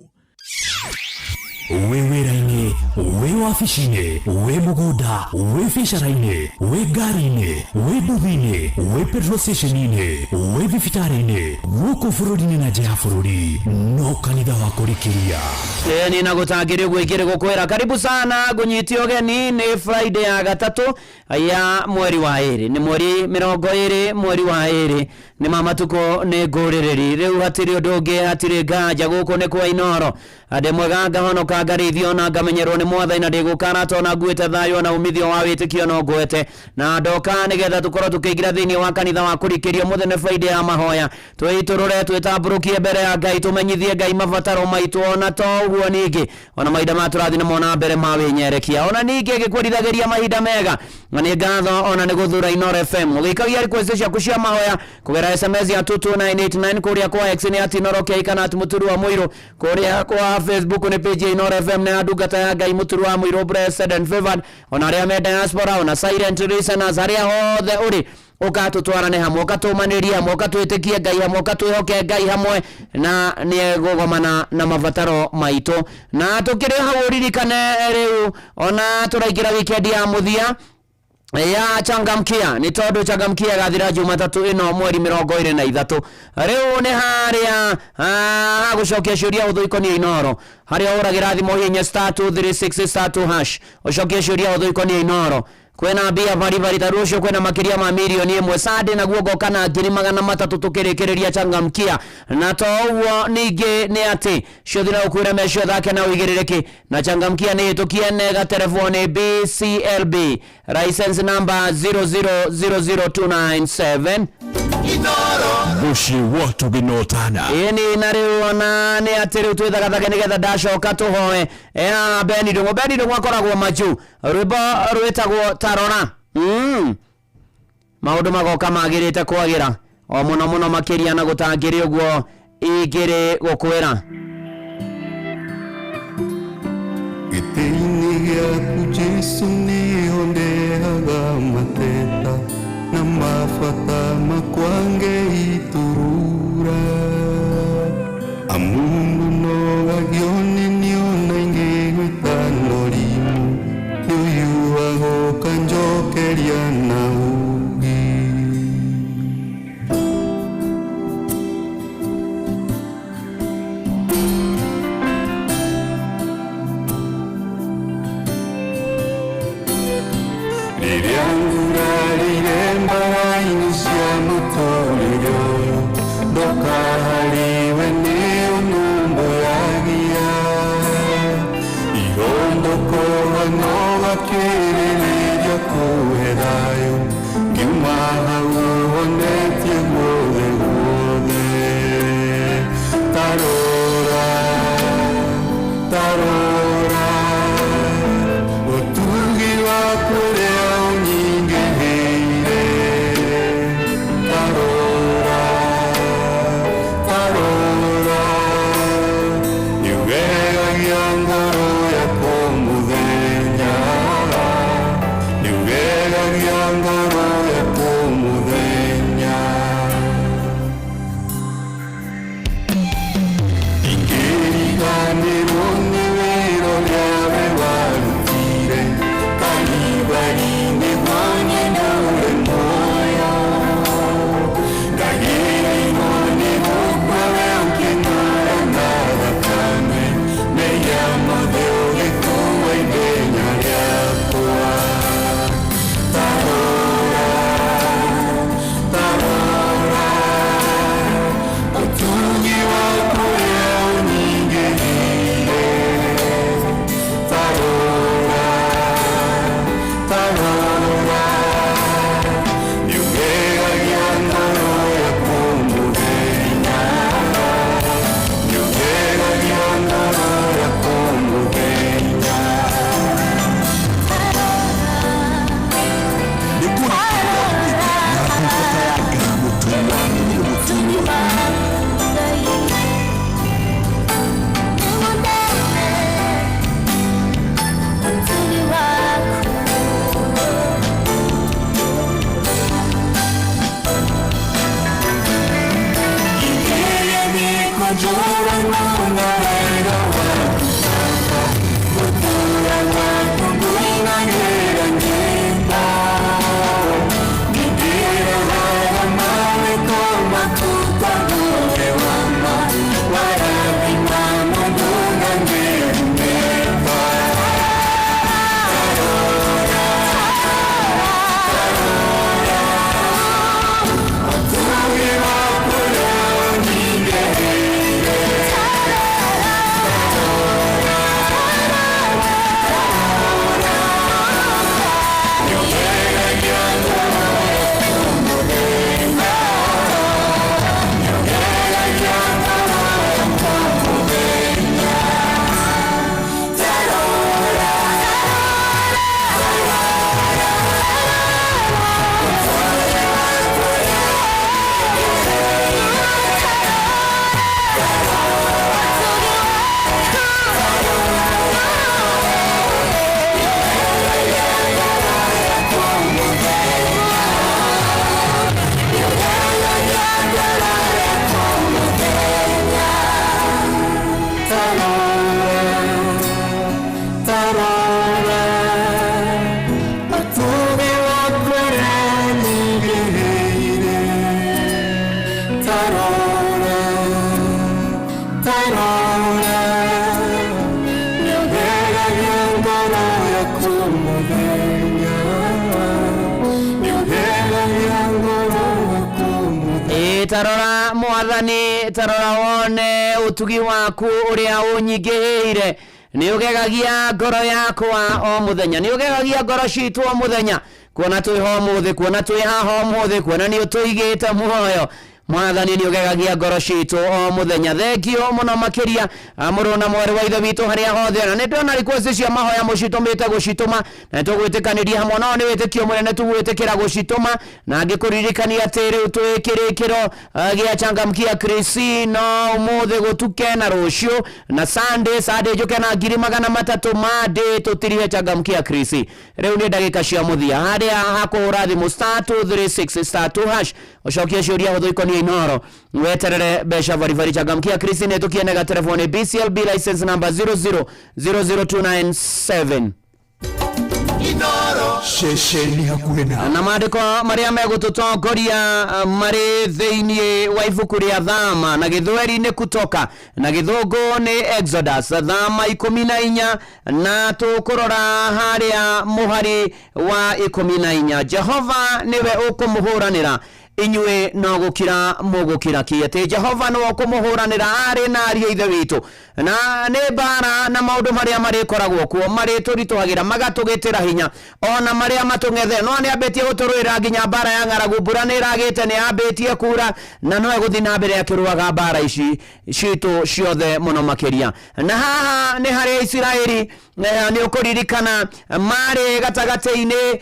Wĩ wĩra-inĩ, wĩ wabici-inĩ, wĩ mũgũnda, wĩ biacara-inĩ, wĩ ngari-inĩ, wĩ nduthi-inĩ, wĩ petrol station-inĩ, wĩ thibitarĩ-inĩ, gũkũ bũrũri-inĩ na nja ya bũrũri, no kanitha wa kũrikĩria. Ĩni na gũtangĩrĩ ũguo ingĩrĩ gũkwĩra karibu sana ngũnyite ũgeni. Nĩ Friday ya gatatũ ya mweri wa ĩrĩ, nĩ mweri 20 mweri wa ĩrĩ, nĩ ma matukũ nĩ ngũrĩrĩri. Rĩu hatirĩ ũndũ ũngĩ, hatirĩ nganja, gũkũ nĩ kwa Inoro. Ndĩ mwega, ngahonoka, ngarĩithio na ngamenyerwo nĩ Mwathani, na ndĩgũkara na nguĩte thayũ na umithio wa wĩtĩkio no ngwete na ndoka nĩgetha tũkorwo tũkĩingĩra thĩinĩ wa kanitha wa kũrikĩrio. Mũthenya Friday ya mahoya, twĩitũrũre, twĩtambũrũkie mbere ya Ngai, tũmenyithie Ngai mabataro maitũ, ona to ũguo ningĩ ona mahinda maya tũrathiĩ namo na mbere ma wĩnyerekia, ona ningĩ ngĩkwendithagĩria mahinda mega na nĩ ngatho ona nĩ gũthura Inoro FM. Ũgĩikagia request ciaku cia mahoya kũgerera SMS ya 22989, kũrĩa kwa X nĩ at Inoro K kana at Mũturu wa Mũirũ, kũrĩa kwa Facebook nĩ page ya Inoro FM na ya ndungata ya Ngai Mũturu wa Mũirũ, blessed and favored. Ona arĩa me diaspora, ona silent listeners, arĩa hothe ũrĩ, ũkatũtwarane hamwe, ũkatũmanĩrie hamwe, ũkatwĩtĩkie Ngai hamwe, ũkatwĩhoke Ngai hamwe, na nĩ egũgomana na mabataro maitũ. Na tũkĩrĩ hau, ũririkane rĩu ona tũraingĩra weekend ya mũthia ya changamkia, nĩ tondũ changamkia ĩgathira Jumatatũ ĩno mweri 23. Rĩu nĩ harĩa hagũcokia ciũria hũthũ ikoniĩ Inoro, harĩa ũhũragĩra thimũ, hihinya star 236 star 2 hash, ũcokie ciũria hũthũ ikoniĩ Inoro. Kwĩna mbia baribari, ta rũciũ kwĩna makĩria ma 1 mirioni sande, naguo ngoka na 300,000 tũkĩrĩkĩrĩria changamkia. Na to ũguo ningĩ nĩ atĩ ciothe na ũkwĩra mecio thake na ũigĩrĩrĩki na changamkia nĩ hĩtũkie nega telefoni BCLB license number 0000297. Mũciĩ wa Ũtugi na Ũtana. Ĩni na rĩu ona nĩ atĩ rĩu twĩthagathage nĩgetha ndacoka tũhoe ya Beni Ndũng'ũ. Beni Ndũng'ũ akoragwo majuu, rwĩmbo rwĩtagwo Tarora. Maũndũ magoka magĩrĩte kwagĩra o mũno mũno makĩria na gũtangĩrĩ ũguo ingĩrĩ gũkwĩra. Gĩtĩ-inĩ gĩaku Jesu nĩho ndehaga mateta na mabata makwa ngeiturura, amundu nogagio nĩ niona ingĩgwĩta norimũ nĩũyuaga ũkanjokeria na ũũgĩ. Rĩrĩa ngurarire mbara-inĩ cia mũtũrĩre ũyũ, ndoka harĩwe nĩ ũnũmbũyagia, irondũkũga no gakĩrĩrĩria kũhe thayũ, ngiuma hau ũhonetie guothe guothe. Tarora, tarora. Tarora mwathani, tarora wone ũtugi waku ũrĩa ũnyingĩhĩire. Nĩ ũgegagia ngoro yakwa o mũthenya, nĩ ũgegagia ngoro citũ o mũthenya, kuona twĩ ho ũmũthĩ, kuona twĩ haha ũmũthĩ, kuona nĩ ũtũigĩte muoyo. Mwathani, nĩ ũgegagia ngoro citũ o mũthenya. Thengio mũno makĩria, mũrũ na mwarĩ wa ithe witũ harĩa hothe. Na nĩ ndona request cia mahoya mũcitũmĩte gũcitũma, na nĩtũgwĩtĩkanĩria hamwe nao. Nĩ wĩtĩkio mũnene tũgwĩtĩkĩra gũcitũma, na ngĩkũririkania atĩ rĩu twĩ kĩrĩkĩro gĩa Changamkia Krisi, no ũmũthĩ gũtuke na rũciũ na Sunday. Sunday njũke na 300,000 Monday tũtirihe Changamkia Krisi. Rĩu nĩ ndagĩka cia mũthia harĩa hakũhũra thimũ *236 *2# ũcokie ciũria hũthũ ikoniĩ Inoro, weterere mbeca baribari. Changamkia Krisi nĩ tũkienega telefoni. BCLB license number 0000297. Ceceni hakuhĩ na Na maandĩko marĩa megũtũtongoria marĩ thĩinĩ wa ibuku rĩa Thama, na gĩthweri nĩ Kutoka, na gĩthũngũ nĩ Exodus. Thama 14, na tũkũrora harĩa mũhari wa 14. Jehova nĩwe ũkũmũhũranĩra, inyuĩ no gũkira mũgũkira ki. Atĩ Jehova nĩwe ũkũmũhũranĩra, arĩ na ariũ ithe witũ, na nĩ mbara na maũndũ marĩa marĩkoragwo kuo marĩtũritũhagĩra, magatũgĩtĩra hinya, ona marĩa matũng'ethe. No nĩ ambĩtie gũtũrũĩra nginya mbara ya ng'aragu. Mbura nĩ ĩragĩte, nĩ yambĩtie kura, na no egũthiĩ na mbere akĩrũaga mbara ici citũ ciothe mũno makĩria. Na haha nĩ harĩa Isiraeli, nĩ ũkũririkana, marĩ gatagatĩ-inĩ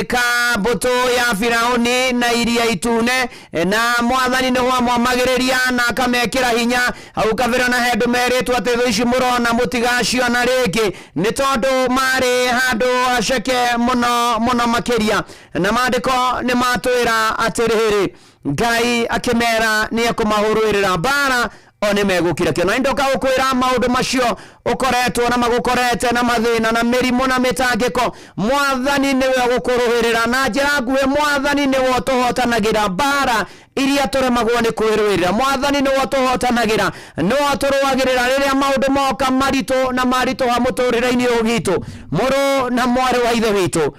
ka mbũtũ ya Firauni na Iria Itune, na mwathani nĩ wamwamagĩrĩria na akamekĩra hinya. Hau kabere na handũ merĩtwo atĩ thũ ici mũrona mũtigaciona rĩngĩ, nĩ tondũ marĩ handũ haceke mũno mũno makĩria. Na maandĩko nĩ matwĩra atĩrĩrĩ, Ngai akĩmera nĩ ekũmahũrũĩrĩra mbara, o nĩ megũkira kĩo. Na ndoka gũkwĩra maũndũ macio ũkoretwo na magũkorete na mathĩna na mĩrimũ na mĩtangĩko, mwathani nĩwe ũgũkũrũĩrĩra. Na njĩra nguhĩ, mwathani nĩwe ũtũhotanagĩra mbara iria tũremagwo nĩ kwĩrũĩrĩra. Mwathani nĩwe ũtũhotanagĩra, nĩwe ũtũrũagĩrĩra rĩrĩa maũndũ moka maritũ na maritũha mũtũrĩre-inĩ ũyũ witũ. Mũrũ na mwarĩ wa ithe witũ,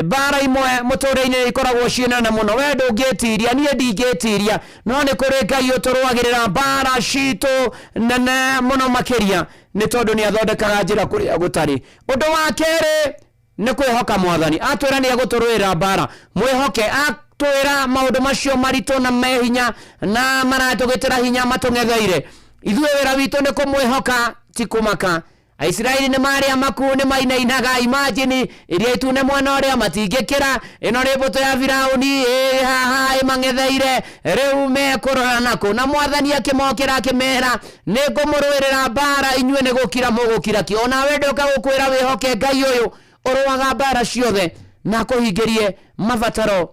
mbara imwe mũtũrĩre-inĩ ikoragwo ciĩ nene mũno, we ndũngĩtiria, niĩ ndingĩtiria, no nĩ kũrĩ Ngai ũtũrũagĩrĩra mbara citũ nene mũno makĩria, nĩ tondũ nĩ athondekaga njĩra kũrĩa gũtarĩ. Ũndũ wa kerĩ nĩ kwĩhoka mwathani. Atwĩra nĩ egũtũrũĩra mbara, mwĩhoke. Atwĩra maũndũ macio maritũ na mehinya na maratũgĩtĩra hinya matũng'etheire, ithuĩ wĩra witũ nĩ kũmwĩhoka, ti kũmaka. Aisiraeli nĩ marĩ amaku, nĩ mainainaga. Imagine, Iria Itune mwena ũrĩa matingĩkĩra, ĩno nĩ mbũtũ ya Firauni ĩ haha ĩmang'etheire, rĩu mekũrora nakũ? Na mwathani akĩmokĩra, akĩmera nĩ ngũmũrũĩrĩra mbara, inyuĩ nĩ gũkira mũgũkira ki. Onawe ndoka gũkwĩra wĩhoke Ngai ũyũ ũrũaga mbara ciothe na akũhingĩrie mabataro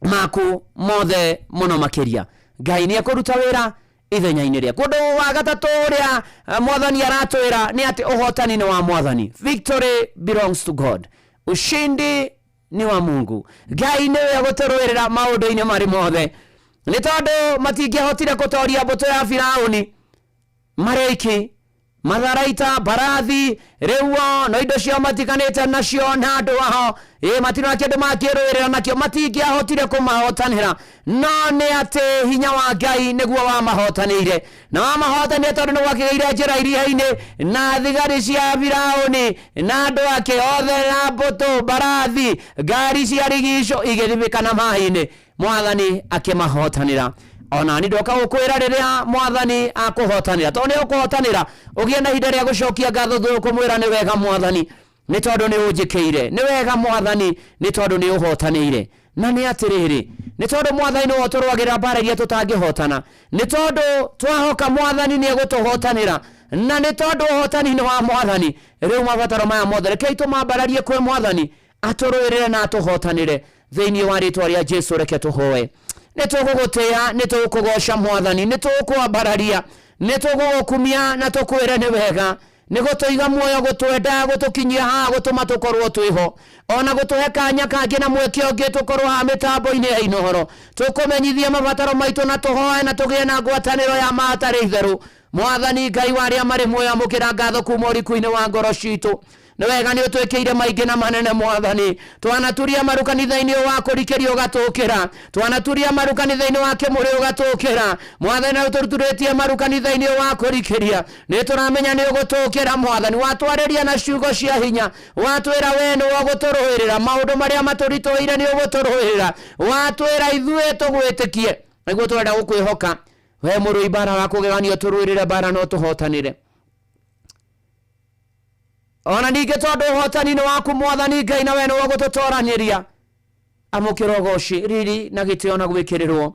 maku mothe mũno makĩria. Ngai nĩ ekũruta wĩra ithenya-inĩ rĩaku. Ũndũ wa gatatũ ũrĩa mwathani aratwĩra nĩ atĩ ũhotani nĩ wa mwathani. Victory belongs to God, ushindi ni wa Mungu. Ngai nĩwe ũgũtũrũĩrĩra maũndũ-inĩ marĩ mothe, nĩ tondũ matingĩahotire gũtoria mbũtũ ya Firauni marĩ iki, matharaita, mbarathi, rĩu o no indo ciao matiganĩte nacio na andũ ao ĩ matirona kĩndũ mangĩrũĩrĩra nakĩo, matingĩahotire kũmahotanĩra. No nĩ atĩ hinya wa Ngai nĩguo wamahotanĩire, na wamahotanire tondũ nĩ gwakĩgĩire njĩra iria-inĩ, na thigari cia Firauni na andũ ake othe na mbũtũ, mbarathi, ngari cia rigico igĩthibĩkana maĩ-inĩ. Mwathani akĩmahotanĩra. Ona ni ndoka gũkwĩra rĩrĩa mwathani akũhotanĩra, tondũ nĩ ũkũhotanĩra, ũgĩe na ihinda rĩa gũcokia ngatho thutha, kũmwĩra nĩ wega mwathani, nĩ tondũ nĩ ũnjĩkĩire, nĩ wega mwathani, nĩ tondũ nĩ ũhotanĩire. Na nĩ atĩrĩrĩ, nĩ tondũ mwathani nĩwe ũtũrũagĩrĩra mbara iria tũtangĩhotana, nĩ tondũ twahoka mwathani nĩ egũtũhotanĩra, na nĩ tondũ ũhotani nĩ wa mwathani. Rĩu mabataro maya mothe rekei tũmambararie kwĩ mwathani, atũrũĩrĩre na atũhotanĩre thĩinĩ wa rĩtwa rĩa Jesu. Reke tũhoe. Nĩ tũgũgũtĩĩa, nĩ tũgũkũgoca mwathani, nĩ tũgũkwambararia, nĩ tũgũgũkumia na tũkwĩre nĩ wega nĩ gũtũiga muoyo, gũtwenda, gũtũkinyia haha, gũtũma tũkorwo twĩho, ona gũtũhe kanya kangĩ na mweke ũngĩ tũkorwo haha mĩtambo-inĩ ya Inooro, tũkũmenyithie mabataro maitũ na tũhoe na tũgĩe na ngwatanĩro ya ma hatarĩ itherũ. Mwathani Ngai wa arĩa marĩ muoyo, amũkĩra ngatho kuma ũriku-inĩ wa ngoro citũ. Nĩ wega nĩ ũtwĩkĩire maingĩ na manene mwathani. Twanaturia maru kanitha-inĩ wa kũrikĩria ũgatũkĩra, twanaturia maru kanitha-inĩ wa kĩmũrĩ ũgatũkĩra mwathani, na ũtũturĩtie maru kanitha-inĩ wa kũrikĩria nĩ tũramenya nĩ ũgũtũkĩra mwathani. Watwarĩria na ciugo cia hinya, watwĩra we nĩ ũgũtũrũĩrĩra maũndũ marĩa matũritũhĩire, nĩ ũgũtũrũĩrĩra. Watwĩra ithuĩ tũgwĩtĩkie nĩguo tũrenda gũkwĩhoka we mũrũi mbara wa kũgeganio, tũrũĩrĩre mbara no tũhotanĩre. Ona ningĩ tondũ ũhotani nĩ waku mwathani Ngai, na we nĩwe ũgũtũtoranĩria, amũkĩra ũgoci, riri na gĩtĩo na gwĩkĩrĩrwo.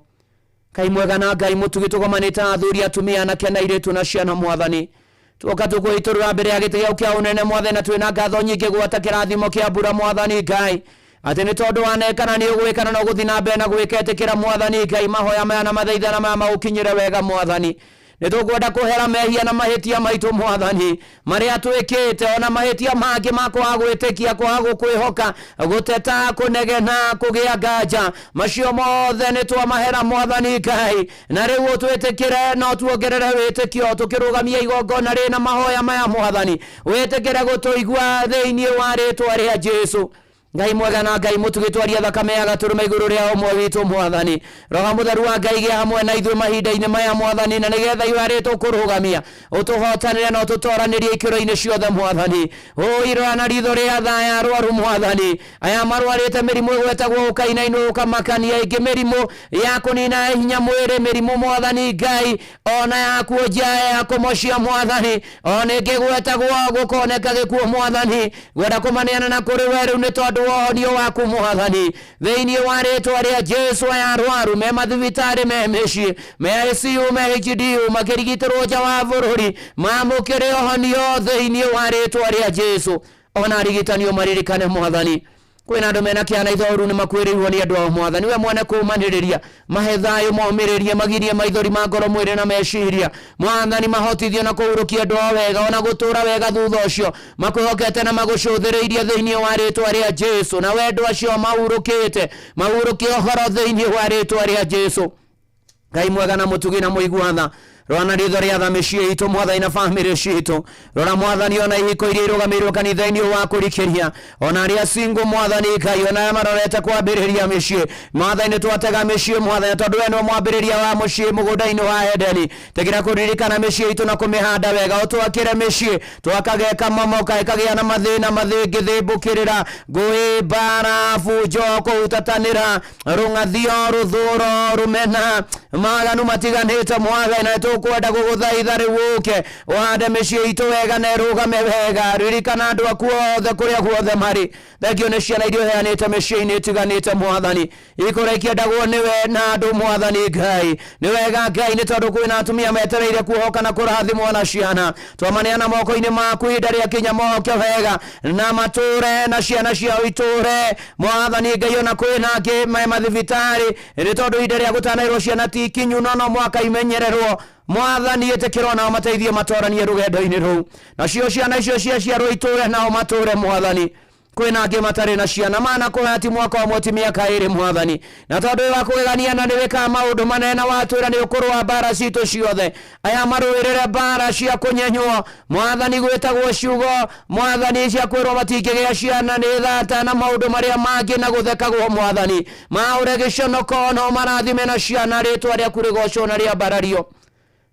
Ngai mwega na Ngai mũtugi, tũgomanĩte athuri, atumia, anake na airĩtu na ciana mwathani, tuoka tũkwĩitũrũra mbere ya gĩtĩ gĩaku kĩa ũnene mwathani, na twĩna ngatho nyingĩ gwata kĩrathimo kĩa mbura mwathani Ngai, atĩ nĩ tondũ wanekana nĩ ũgwĩkana na ũgũthiĩ na mbere na gwĩka. Ĩtĩkĩra mwathani Ngai mahoya maya na mathaithana maya magũkinyĩre wega mwathani. Nĩ tũkwenda kũhera mehia na mahĩtia maitũ mwathani, marĩa twĩkĩte, ona mahĩtia mangĩ ma kwaga gwĩtĩkia, kwaga gũkwĩhoka, gũteta, kũnegena, kũgĩa nganja, macio mothe nĩ twamahera mwathani Ngai. Na rĩu ũtwĩtĩkĩre na ũtuongerere wĩtĩkio tũkĩrũgamia igongona rĩna mahoya maya mwathani, wĩtĩkĩre gũtũigua thĩinĩ wa rĩtwa rĩa Jesu. Ngai mwega na Ngai mũtugi, twaria thakame ya gatũrũme igũrũ rĩa ũmwe witũ mwathani. Roho mũtheru wa Ngai gĩa hamwe na ithuĩ mahinda-inĩ maya mwathani, na nĩgetha ihoya tũkũrũgamia ũtũhotanĩre na ũtũtoranĩrie ikĩro-inĩ ciothe mwathani. Ũirora na ritho rĩa tha ya arwaru mwathani, aya marwarĩte mĩrimũ ĩgwetagwo ũkainainwo ũkamakania, ĩngĩ mĩrimũ ya kũnina hinya mwĩrĩ, mĩrimũ mwathani Ngai ona ya kuonjia ya kũmocia mwathani, ona ĩngĩ gwetagwo gũkoneka gĩkuũ mwathani. Ngwenda kũmaneana na kũrĩ we rĩu nĩ tondũ wa ũhonio waku mwathani, thĩinĩ wa rĩtwa rĩa Jesu. Aya arwaru me mathibitarĩ, me mĩciĩ, me ICU, me HDU, makĩrigitĩrwo nja wa bũrũri, mamũkĩre ũhonio thĩinĩ wa rĩtwa rĩa Jesu. Ona arigitani maririkane mwathani, kwĩna andũ mena kĩana ithoru nĩ makuĩrĩirwo nĩ andũ ao mwathani, we mwene kũmanĩrĩria mahe thayũ, momĩrĩrie, magirie maithori ma ngoro, mwĩrĩ na meciria mwathani, mahotithio na kũhurũkia andũ ao wega, ona gũtũra wega thutha ũcio makwĩhokete na magũcũthĩrĩirie thĩinĩ wa rĩtwa rĩa Jesu. Na wendo acio mahurũkĩte mahurũkie ũhoro thĩinĩ wa rĩtwa rĩa Jesu. Ngai mwega na mũtugi na mũigua tha, rora na ritho rĩa tha mĩciĩ itũ mwathani na bamĩrĩ citũ. Rora mwathani ona ihiko iria irũgamĩirwo kanitha-inĩ wa kũrikĩria, ona arĩa single mwathani Ngai, ona arĩa marorete kwambĩrĩria mĩciĩ mwathani, nĩ twatega mĩciĩ mwathani, tondũ we nĩwe mwambĩrĩria wa mũciĩ mũgũnda-inĩ wa Edeni. Tĩkĩra kũririkana mĩciĩ itũ na kũmĩhanda wega, ũtwakĩre mĩciĩ twakage kamomoka ĩkagĩa na mathĩna mathĩngĩthĩmbũkĩrĩra, ngũĩ, mbara, bunjo, kũhutatanĩra, rũng'athio, rũthũro, rũmena, maganu matiganĩte mwathani, na tũkwenda gũgũthaitha rĩu ũke ũhande mĩciĩ itũ wega na ĩrũgame wega. Ririkana andũ aku othe kũrĩa guothe marĩ. Thengio nĩ ciana iria ũheanĩte mĩciĩ-inĩ ĩtiganĩte mwathani, ikũra ikĩendagwo nĩwe na andũ mwathani Ngai. Nĩ wega Ngai, nĩ tondũ kwĩna atumia metereire kuohoka na kũrathimwo na ciana, twamaneana moko-inĩ maku, ihinda rĩa kinya mohoke wega na matũre na ciana ciao itũre mwathani Ngai. Ona kwĩna angĩ me mathibitarĩ, nĩ tondũ ihinda rĩa gũtanaĩrwo ciana ti kinyu, no no mwaka imenyererwo mwathani, ĩtĩkĩrwo nao mateithie matoranie rũgendo-inĩ rũu, nacio ciana icio ciaciarwo itũre nao matũre mwathani. Kwĩna angĩ matarĩ na ciana, mana kũhaya ti mwaka ũmwe, ti mĩaka ĩrĩ mwathani, na tondũ wĩ wa kũgegania na nĩ wĩkaga maũndũ manene, na watwĩra nĩ ũkũrũa mbara citũ ciothe, aya marũĩrĩre mbara cia kũnyenywo mwathani, gwĩtagwo ciugo mwathani cia kwĩrwo matingĩgĩa ciana nĩ thata na maũndũ marĩa mangĩ na gũthekagwo mwathani, maũre gĩconoko no marathime na ciana, rĩtwa rĩaku rĩgocwo na rĩambarario.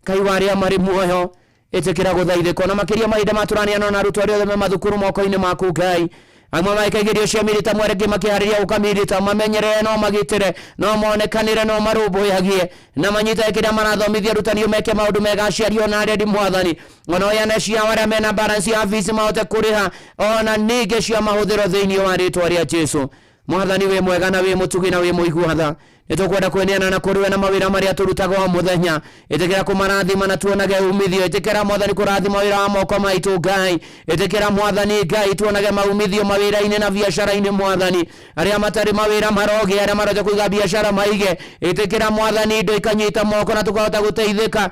Ngai wa arĩa marĩ muoyo, ĩtĩkĩra gũthaithĩkwo na makĩria mahinda matũraneana na arutwo arĩa othe me mathukuru moko-inĩ maku Ngai. Amwe magĩka igerio cia mirita mwerengĩ makĩharĩria gũka mirita, mamenyerere no magitĩre no monekanĩre no marũmbũyagie na manyitage kĩrĩa marathomithia, arutani meke maũndũ mega, aciari ona arendi mwathani, ona oyane ciao arĩa mena balance ya fees mahote kũrĩha ona ningĩ cia mahũthĩro thĩinĩ wa rĩtwa rĩa Jesu. Mwathani wĩ mwega na wĩ mũtugi na wĩ mũigua tha, nĩ tũkwenda kwĩneana na kũrĩ we na mawĩra marĩa tũrutaga o mũthenya, ĩtĩkĩra kũmarathima na tuonage umithio. Ĩtĩkĩra mwathani kũrathima wĩra wa moko maitũ Ngai. Ĩtĩkĩra mwathani Ngai tuonage maumithio mawĩra-inĩ na biacara-inĩ mwathani. Arĩa matarĩ mawĩra marogĩa, arĩa marote kũiga biacara maige. Ĩtĩkĩra mwathani indo ikanyita moko na tũkahota gũteithĩka.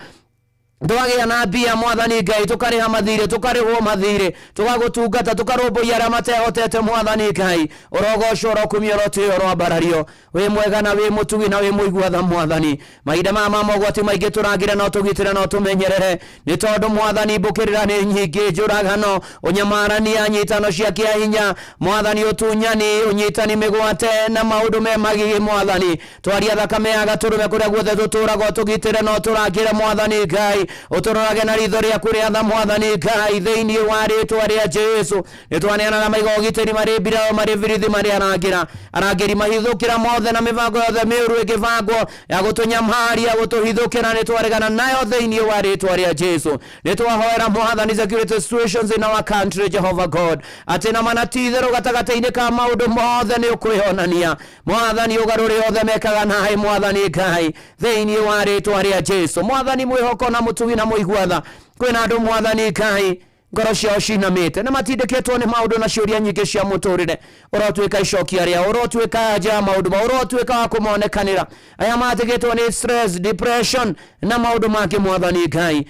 Twagĩa na mbia Mwathani Ngai, tũkarĩha mathirĩ, tũkarĩhwo mathirĩ, tũgagũtungata, tũkarũmbũiya arĩa matehotete. Mwathani Ngai, ũrogocwo, ũrokumio, ũrotĩo, ũroambarario. Wĩ mwega na wĩ mũtugi na wĩ mũigua tha. Mwathani, mahinda maya ma mogwati maingĩ, tũrangĩre na ũtũgitĩre na ũtũmenyerere, nĩ tondũ Mwathani, mbũkĩrĩra nĩ nyingĩ, njũragano, ũnyamarania, nyitano cia kĩahinya, Mwathani, ũtunyani, ũnyitani mĩgwate na maũndũ me magigi. Mwathani, twaria thakame ya gatũrũme kũrĩa guothe tũtũraga, ũtũgitĩre na ũtũrangĩre. Mwathani Ngai, ũtũrorage na ritho rĩaku rĩa tha. Mwathani Ngai, thĩinĩ wa rĩtwa rĩa Jesu, nĩ twaneanaga maiga ũgitĩri marĩ mbirarũ, marĩ birithi, marĩ arangĩra, arangĩri mahithũkĩra mothe na mĩbango yothe mĩũru ĩngĩbangwo ya gũtũnyamaria, gũtũhithũkĩra, nĩ twaregana nayo thĩinĩ wa rĩtwa rĩa Jesu. Nĩ twahoera Mwathani security situations in our country, Jehovah God, atĩ na mana ti itherũ gatagatĩ-inĩ ka maũndũ mothe nĩ ũkwĩonania. Mwathani, ũgarũre othe mekaga naĩ. Mwathani Ngai, thĩinĩ wa rĩtwa rĩa Jesu, Mwathani mwĩhoko na mũtugi na mũigua tha, kwĩna andũ, Mwathani Ngai, ngoro ciao cinamĩte na matindĩkĩtwo nĩ maũndũ na ciũria nyingĩ cia mũtũrĩre. Ũrotuĩka icokia rĩao, ũrotuĩka anja ya maũndũ mao, ũrotuĩka wa kũmonekanĩra. Aya matigĩtwo nĩ stress, depression na maũndũ mangĩ, Mwathani Ngai,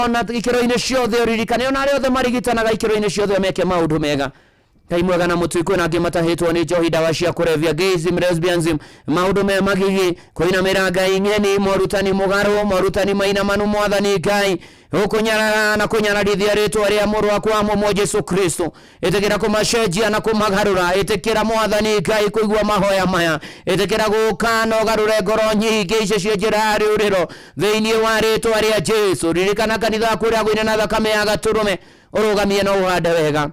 ona ikĩro-inĩ ciothe ũririkane, ona arĩa othe marigitanaga ikĩro-inĩ ciothe meke maũndũ mega. Ngai mwega na mũtui, kwĩna angĩ matahĩtwo nĩ njohi, ndawa cia kũrebia, gayism, lesbianism, maũndũ me magigi, kũinamĩra ngai ng'eni, morutani mũgarũ, morutani mainamanu. Mwathani Ngai, ũkũnyarara na kũnyararithia rĩtwa rĩa mũrũ waku wa mũmwe Jesu Kristo, ĩtĩkĩra kũmacenjia na kũmagarũra. Ĩtĩkĩra, Mwathani Ngai, kũigua mahoya maya. Ĩtĩkĩra gũka na ũgarũre ngoro nyingĩ icio cia njĩra ya rĩũrĩro thĩinĩ wa rĩtwa rĩa Jesu. Ririkana kanitha waku ũrĩa gwĩna na thakame ya gatũrũme, ũrũgamie na ũhande wega.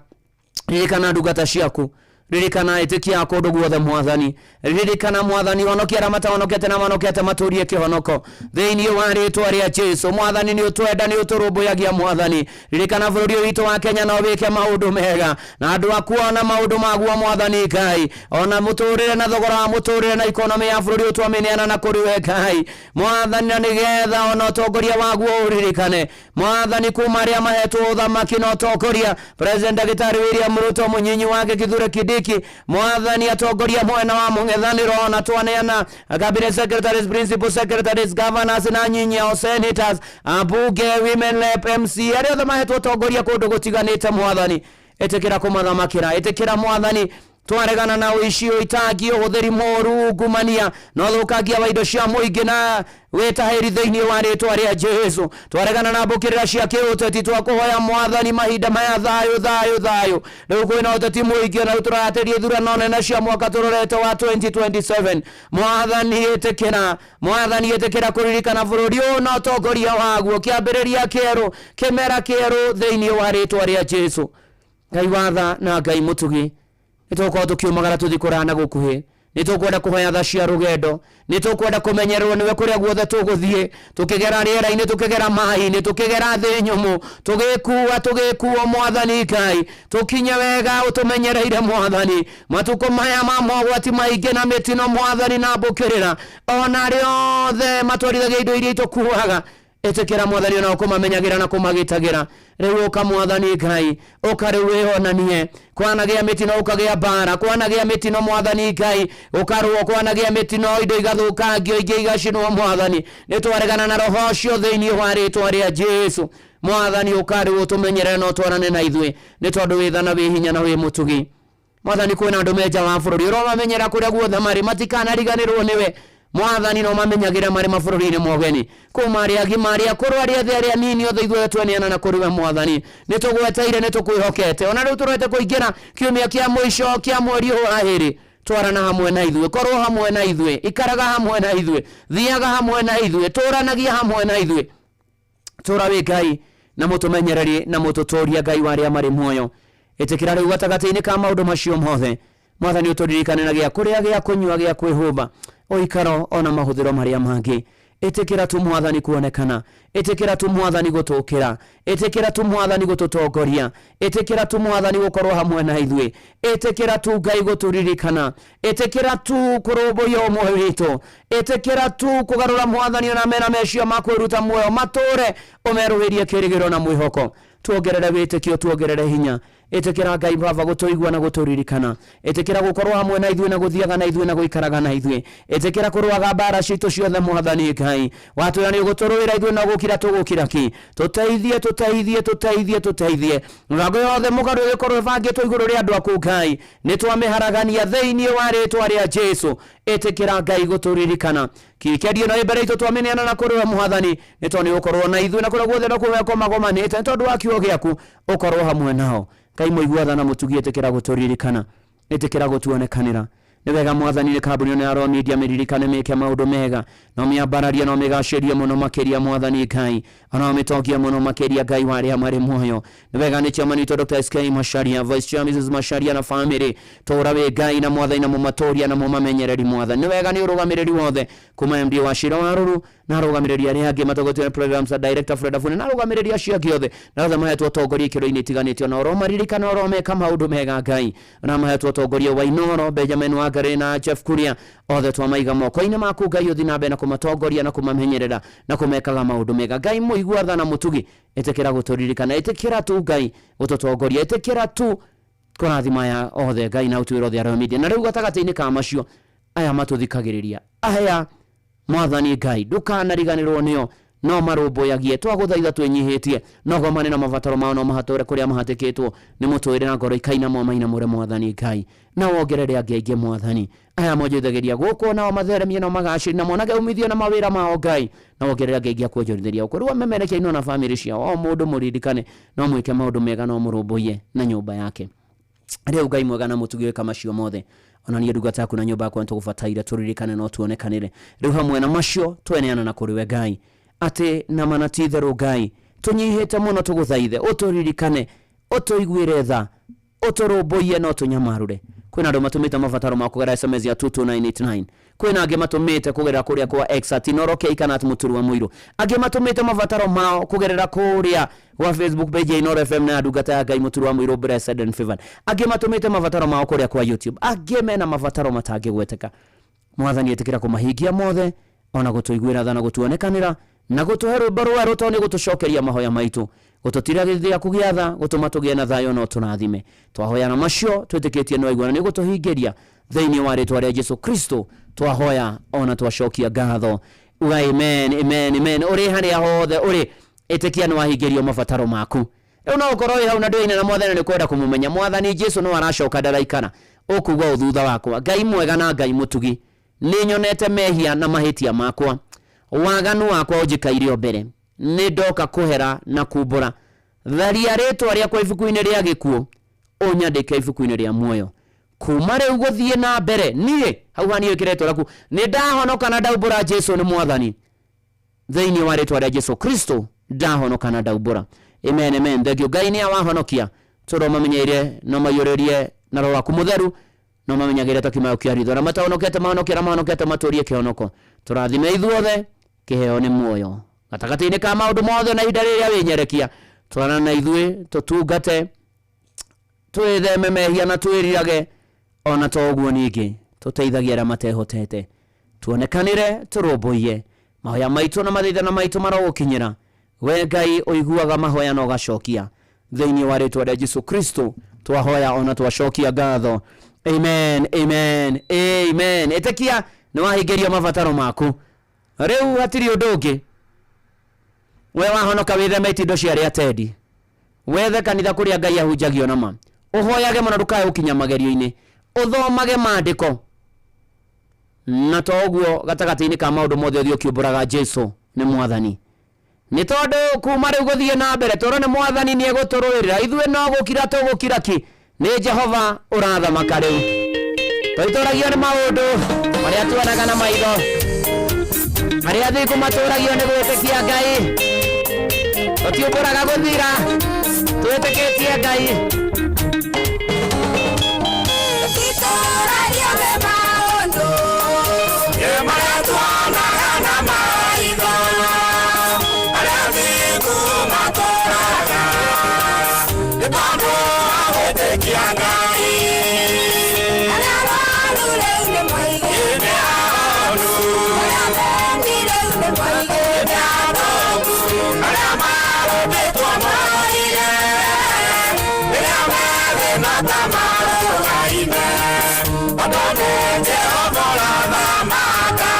Ririkana ndungata ciaku, ririkana ĩtĩkia kũndũ guothe. Mwathani, ririkana, Mwathani, honokia arĩa matahonokete na mahonokete matũrie kĩhonoko thĩinĩ wa rĩtwa rĩa Jesu. Mwathani, nĩ ũtwenda, nĩ ũtũrũmbũyagia. Mwathani, ririkana bũrũri ũyũ witũ wa Kenya na ũwĩke maũndũ mega na andũ aku ona maũndũ maguo. Mwathani Ngai, ona mũtũrĩre na thogora wa mũtũrĩre na ikonomĩ ya bũrũri ũyũ twamĩneana na kũrĩ we Ngai. Mwathani, na nĩgetha ona ũtongoria waguo ũririkane, Mwathani, kuma arĩa mahetwo ũthamaki na ũtongoria, President Ndagĩtarĩ William Ruto, mũnyinyi wake Kithure Kindiki, Mwathani, atongoria mwena wa mũng'ethanĩro, ona twaneana cabinet secretaries, principal secretaries, governors na nyinyi ao, senators, ambunge, women rep, MC, arĩa othe mahetwo ũtongoria kũndũ gũtiganĩte. Mwathani, ĩtĩkĩra kũmathamakĩra. Ĩtĩkĩra, Mwathani. Twaregana na ũici, ũitangi, ũhũthĩri mũru, ungumania na ũthũkangia wa indo cia mũingĩ na wĩtahĩri thĩinĩ wa rĩtwa rĩa Jesu. Twaregana na mbũkĩrĩra cia kĩũteti. Twakũhoya, Mwathani, mahinda maya, thayũ, thayũ, thayũ. Rĩu kwĩna ũteti mũingĩ na rĩu tũrahatĩria ithurano nene cia mwaka tũrorete wa 2027. Mwathani, ĩtĩkĩra, Mwathani, ĩtĩkĩra kũririkana bũrũri ũyũ na ũtongoria waguo, kĩambĩrĩria kĩerũ, kĩmera kĩerũ thĩinĩ wa rĩtwa rĩa Jesu. Ngai watha na Ngai mũtugi, nĩ tũgũkorwo tũkiumagara tũthiĩ kũraya na gũkuhĩ. Nĩ tũkwenda kũhoya tha cia rũgendo, nĩ tũkwenda kũmenyererwo nĩwe kũrĩa guothe tũgũthiĩ, tũkĩgera rĩera-inĩ, tũkĩgera maĩ-inĩ, tũkĩgera thĩ nyũmũ, tũgĩkua, tũgĩkuo. Mwathani Ngai, tũkinye wega ũtũmenyereire. Mwathani, matukũ maya ma mogwati maingĩ na mĩtino, Mwathani, na mbũkĩrĩra, ona arĩa othe matwarithagia indo iria itũkuaga, ĩtĩkĩra, Mwathani, ona kũmamenyagĩra na kũmagitagĩra. Rĩu ũka, Mwathani Ngai, ũka rĩu wĩonanie. Kwanagĩa mĩtino, ũkagĩa mbara, kwanagĩa mĩtino, Mwathani Ngai, ũkarũo, kwanagĩa mĩtino, indo igathũkangio, ingĩ igacinwo. Mwathani, nĩ twaregana na roho ũcio thĩinĩ wa rĩtwa rĩa Jesu. Mwathani, ũka rĩu ũtũmenyerere na ũtwarane na ithuĩ, nĩ tondũ wĩ tha na wĩ hinya na wĩ mũtugi. Mwathani, kwĩna andũ me nja wa bũrũri, ũromamenyera kũrĩa guothe marĩ, matikanariganĩrwo nĩwe. Mwathani, no mamenyagĩre marĩ mabũrũri-inĩ mogeni, kuma arĩa agima, arĩa akũrũ, arĩa ethĩ, arĩa anini, othe ithuothe tweneana na kũrĩ we. Mwathani, nĩ tũgweteire, nĩ tũkwĩhokete. Ona rĩu tũrorete kũingĩra kiumia kĩa mũico kĩa mweri ũyũ wa ĩrĩ, twarana hamwe na ithuĩ, korwo hamwe na ithuĩ, ikaraga hamwe na ithuĩ, thiaga hamwe na ithuĩ, tũranagia hamwe na ithuĩ. Tũra wĩ Ngai na mũtũmenyereri na mũtũtũria, Ngai wa arĩa marĩ muoyo. Ĩtĩkĩra rĩu gatagatĩ-inĩ ka maũndũ macio mothe, Mwathani, ũtũririkane na gĩa kũrĩa, gĩa kũnyua, gĩa kwĩhumba, ũikaro ona mahũthĩro marĩa mangĩ. Ĩtĩkĩra tu, Mwathani, kuonekana. Ĩtĩkĩra tu, Mwathani, gũtũkĩra. Ĩtĩkĩra tu, Mwathani, gũtũtongoria. Ĩtĩkĩra tu, Mwathani, gũkorwo hamwe na ithuĩ. Ĩtĩkĩra tu, Ngai, gũtũririkana. Ĩtĩkĩra tu kũrũmbũiya ũmwe witũ. Ĩtĩkĩra tu kũgarũra, Mwathani, ona mena meciria ma kwĩruta muoyo matũre, ũmerũhĩrie kĩrĩgĩrĩro na mwĩhoko. Tuongerere wĩtĩkio, tuongerere hinya. Ĩtĩkĩra Ngai Baba gũtũigua na gũtũririkana. Ĩtĩkĩra gũkorwo hamwe na ithuĩ na gũthiaga na ithuĩ na gũikaraga na ithuĩ. Ĩtĩkĩra kũrũaga mbara citũ ciothe Mwathani Ngai. Watwĩra nĩ ũgũtũrũĩra ithuĩ no gũkira tũgũkira ki. Tũteithie, tũteithie, tũteithie, tũteithie. Mĩbango yothe mũgarũ ĩgĩkorwo ĩbangĩtwo igũrũ rĩa andũ aku Ngai, nĩ twamĩharagania thĩinĩ wa rĩtwa rĩa Jesu. Ĩtĩkĩra Ngai gũtũririkana. Kikendi ĩno ĩ mbere itũ twamĩneana na kũrĩ we Mwathani, nĩ tondũ nĩ ũgũkorwo na ithuĩ na kũrĩa guothe no kũwekwo magomanĩte, nĩ tondũ wa kiugo gĩaku ũkorwo hamwe nao. Ngai mũigua tha na mũtugi, ĩtĩkĩra gũtũririkana, ĩtĩkĩra gũtuonekanĩra. Nĩ wega Mwathani, nĩ kambuni ĩno ya Royal Media mĩririkane, mĩke maũndũ mega, no mĩambararie, no mĩgacĩrie mũno makĩria Mwathani Ngai, ona mĩtongie mũno makĩria Ngai wa arĩa marĩ muoyo. Nĩ wega nĩ chairman witũ Dr. SK Macharia, Vice Chair Mrs. Macharia na family, tũra wĩ Ngai na Mwathani na mũmatũria na mũmamenyereri Mwathani. Nĩ wega nĩ ũrũgamĩrĩri wothe kuma MD wa Shira wa Ruru na arũgamĩrĩri arĩa angĩ matongoretio nĩ programs director Fred Afune na arũgamĩrĩri acio angĩ othe, na othe mahetwo ũtongoria ikĩro-inĩ itiganĩte, ona ũromaririkana ũromeka maũndũ mega Ngai, na mahetwo ũtongoria wa Inoro Benjamin Wangari na Jeff Kuria, othe twamaiga moko-inĩ maku Ngai, ũthiĩ na mbere na kũmatongoria na kũmamenyerera na kũmekaga maũndũ mega. Ngai mũigua tha na mũtugi, ĩtĩkĩra gũtũririkana, ĩtĩkĩra tu Ngai gũtũtongoria, ĩtĩkĩra tu kũrathima aya othe Ngai na ũtuĩre othe arĩa media. Na rĩu gatagatĩ-inĩ ka macio aya matũthikagĩrĩria, aya Mwathani Ngai ndũkanariganĩrwo nĩo, no marũmbũyagie, twagũthaitha twĩnyihĩtie, no gomane na mabataro mao, no mahatũre kũrĩa mahatĩkĩtwo nĩ mũtũrĩre na ngoro ikainamwo mainamũre Mwathani Ngai, na wongerere angĩ aingĩ Mwathani. Aya monjorithagĩria gũkũ nao matheremie, nao magacĩri, na monage umithio na mawĩra mao Ngai, na wongerere angĩ aingĩ a kuonjorithĩria gũkũ. Rĩu amemerekia ino na bamĩrĩ ciao, o mũndũ mũririkane, no mwĩke maũndũ mega, no mũrũmbũiye na nyũmba yake. Rĩu Ngai mwega na mũtugi wĩka macio mothe, ona niĩ ndungata yaku na nyũmba yakwa nĩtũgũbataire tũririkane no tuonekanĩre. Rĩu hamwe na macio tweneana na kũrĩ we Ngai, atĩ na mana ti itherũ Ngai tũnyihĩte mũno, tũgũthaithe ũtũririkane, ũtũiguĩre tha, ũtũrũmbũiye na ũtũnyamarũre. Kwĩna andũ matũmĩte mabataro ma kũgerera SMS ya 22989, kwĩna angĩ matũmĩte kũgerera kũrĩa kwa X at Inooro K kana at Mũturu wa Mũirũ, angĩ matũmĩte mabataro mao kũgerera kũrĩa gwa Facebook page ya Inooro FM na ndungata ya Ngai Mũturu wa Mũirũ Blessed and Favored, angĩ matũmĩte mabataro mao kũrĩa kwa YouTube, angĩ mena mabataro matangĩgweteka. Mwathani ĩtĩkĩra kũmahingia mothe, ona gũtũiguĩra tha na gũtuonekanĩra na gũtũhe rwĩmbo rwerũ, tondũ nĩ gũtũcokeria mahoya maitũ, gũtũtira gĩthia kũgĩa tha, gũtũma tũgĩe na thayũ na ũtũrathime. Twahoya macio twĩtĩkĩtie nĩ waigua na nĩ ũgũtũhingĩria thĩinĩ wa rĩtwa rĩa Jesu Kristo twahoya ona twacokia ngatho. Uga amen, amen, amen. Ũrĩ harĩa hothe ũrĩ, ĩtĩkia nĩ wahingĩrio mabataro maku. Rĩu no ũkorwo wĩ hau na ndũĩ na Mwathani nĩ kwenda kũmũmenya. Mwathani Jesu no aracoka ndaraikara, ũkuga ũ thutha wakwa. Ngai mwega na Ngai mũtugi, nĩ nyonete mehia na mahĩtia makwa, waganu wakwa ũnjikaire o mbere, nĩ ndoka kũhera na kumbũra. Tharia rĩtwa rĩakwa ibuku-inĩ rĩa gĩkuũ, ũnyandĩke ibuku-inĩ rĩa muoyo. Kuma rĩu gũthiĩ na mbere, niĩ hau ha niĩ wĩkĩre rĩtwa rĩaku, nĩ ndahonoka na ndaumbũra Jesu nĩ Mwathani. Thĩinĩ wa rĩtwa rĩa Jesu Kristo ndahonoka na ndaumbũra. Amen, amen. Thank you. Ngai nĩ awahonokia, tũrwo mamenyeire no maiyũrĩrie na roho waku mũtheru, no mamenyagĩre ta kiumayo kĩa ritho, na matahonokete mahonoke, na mahonokete matũrie kĩhonoko. Tũrathime ithuothe, kĩheo nĩ muoyo. Gatagatĩ-inĩ ka maũndũ mothe na ihinda rĩrĩa wĩnyerekia, twarana na ithuĩ, tũtungate, twĩtheme mehia na twĩrirage, ona to ũguo ningĩ tũteithagie arĩa matehotete, tuonekanĩre, tũrũmbũiye. Mahoya maitũ na mathaithana maitũ marogũkinyĩra we Ngai ũiguaga mahoya na ũgacokia. Thĩinĩ wa rĩtwa rĩa Jesu Kristo twahoya ona twacokia ngatho. Amen, amen, amen. Ĩtĩkia nĩ wahingĩrio mabataro maku. Rĩu hatirĩ ũndũ ũngĩ. We wahonoka wĩtheme itindo cia arĩa atendi, wethe kanitha kũrĩa Ngai ahunjagio na ma, ũhoyage mũno ndũkae gũkinya magerio-inĩ, ũthomage maandĩko, na to ũguo gatagatĩ-inĩ ka maũndũ mothe ũthiĩ ũkiumbũraga Jesu nĩ Mwathani. Nĩ tondũ kuma rĩu gũthiĩ na mbere tondũ nĩ Mwathani nĩ egũtũrũĩrĩra, ithuĩ no gũkira tũgũkira ki, nĩ Jehova ũrathamaka rĩu. Tũitũragio nĩ maũndũ marĩa tuonaga na maitho, arĩa athingu matũragio nĩ gwĩtĩkia Ngai, tũtiumbũraga gũthira, twĩtĩkĩtie Ngai. Tũtitũragio nĩ maũndũ marĩa tuonaga na maitho, arĩa athingu matũraga nĩ tondũ wa gwĩtĩkia Ngai. Arĩa arwaru rĩu nĩ moige nĩ ahonu, arĩa athĩni rĩu nĩ moige nĩ atongu, arĩa marũmĩtwo moige rĩrĩa ta marũgaime tondũ nĩ Jehova ũrathamaka.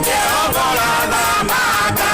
Jehova ũrathamaka.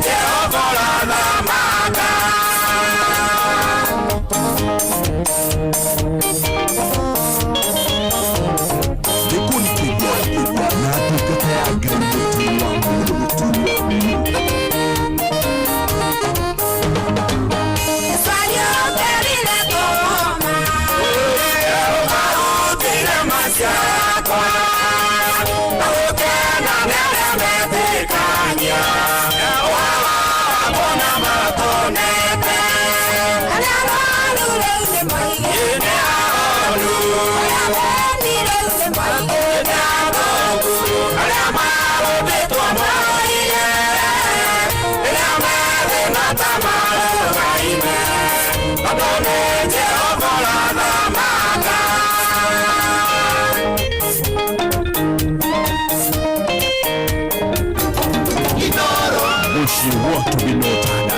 Jehova ũrathamaka. Nĩkũrikĩria na ndungata ya Ngai mũturi wa mũndũ. Jehova ũrathamaka. Mũciĩ wotu binotana.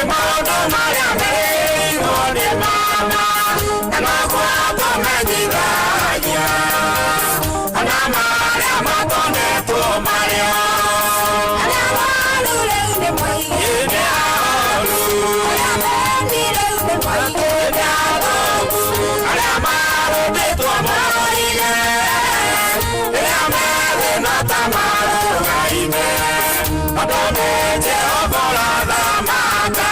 Maũndũ marĩa merirwo nĩ mama na noguo tũmenyithagia ona marĩa matonetwo marĩo. Nĩ aoru. Nĩ athũku. Arĩa marũndĩtwo moige rĩrĩa methĩna ta marũgaime tondũ nĩ Jehova ũrathamaka.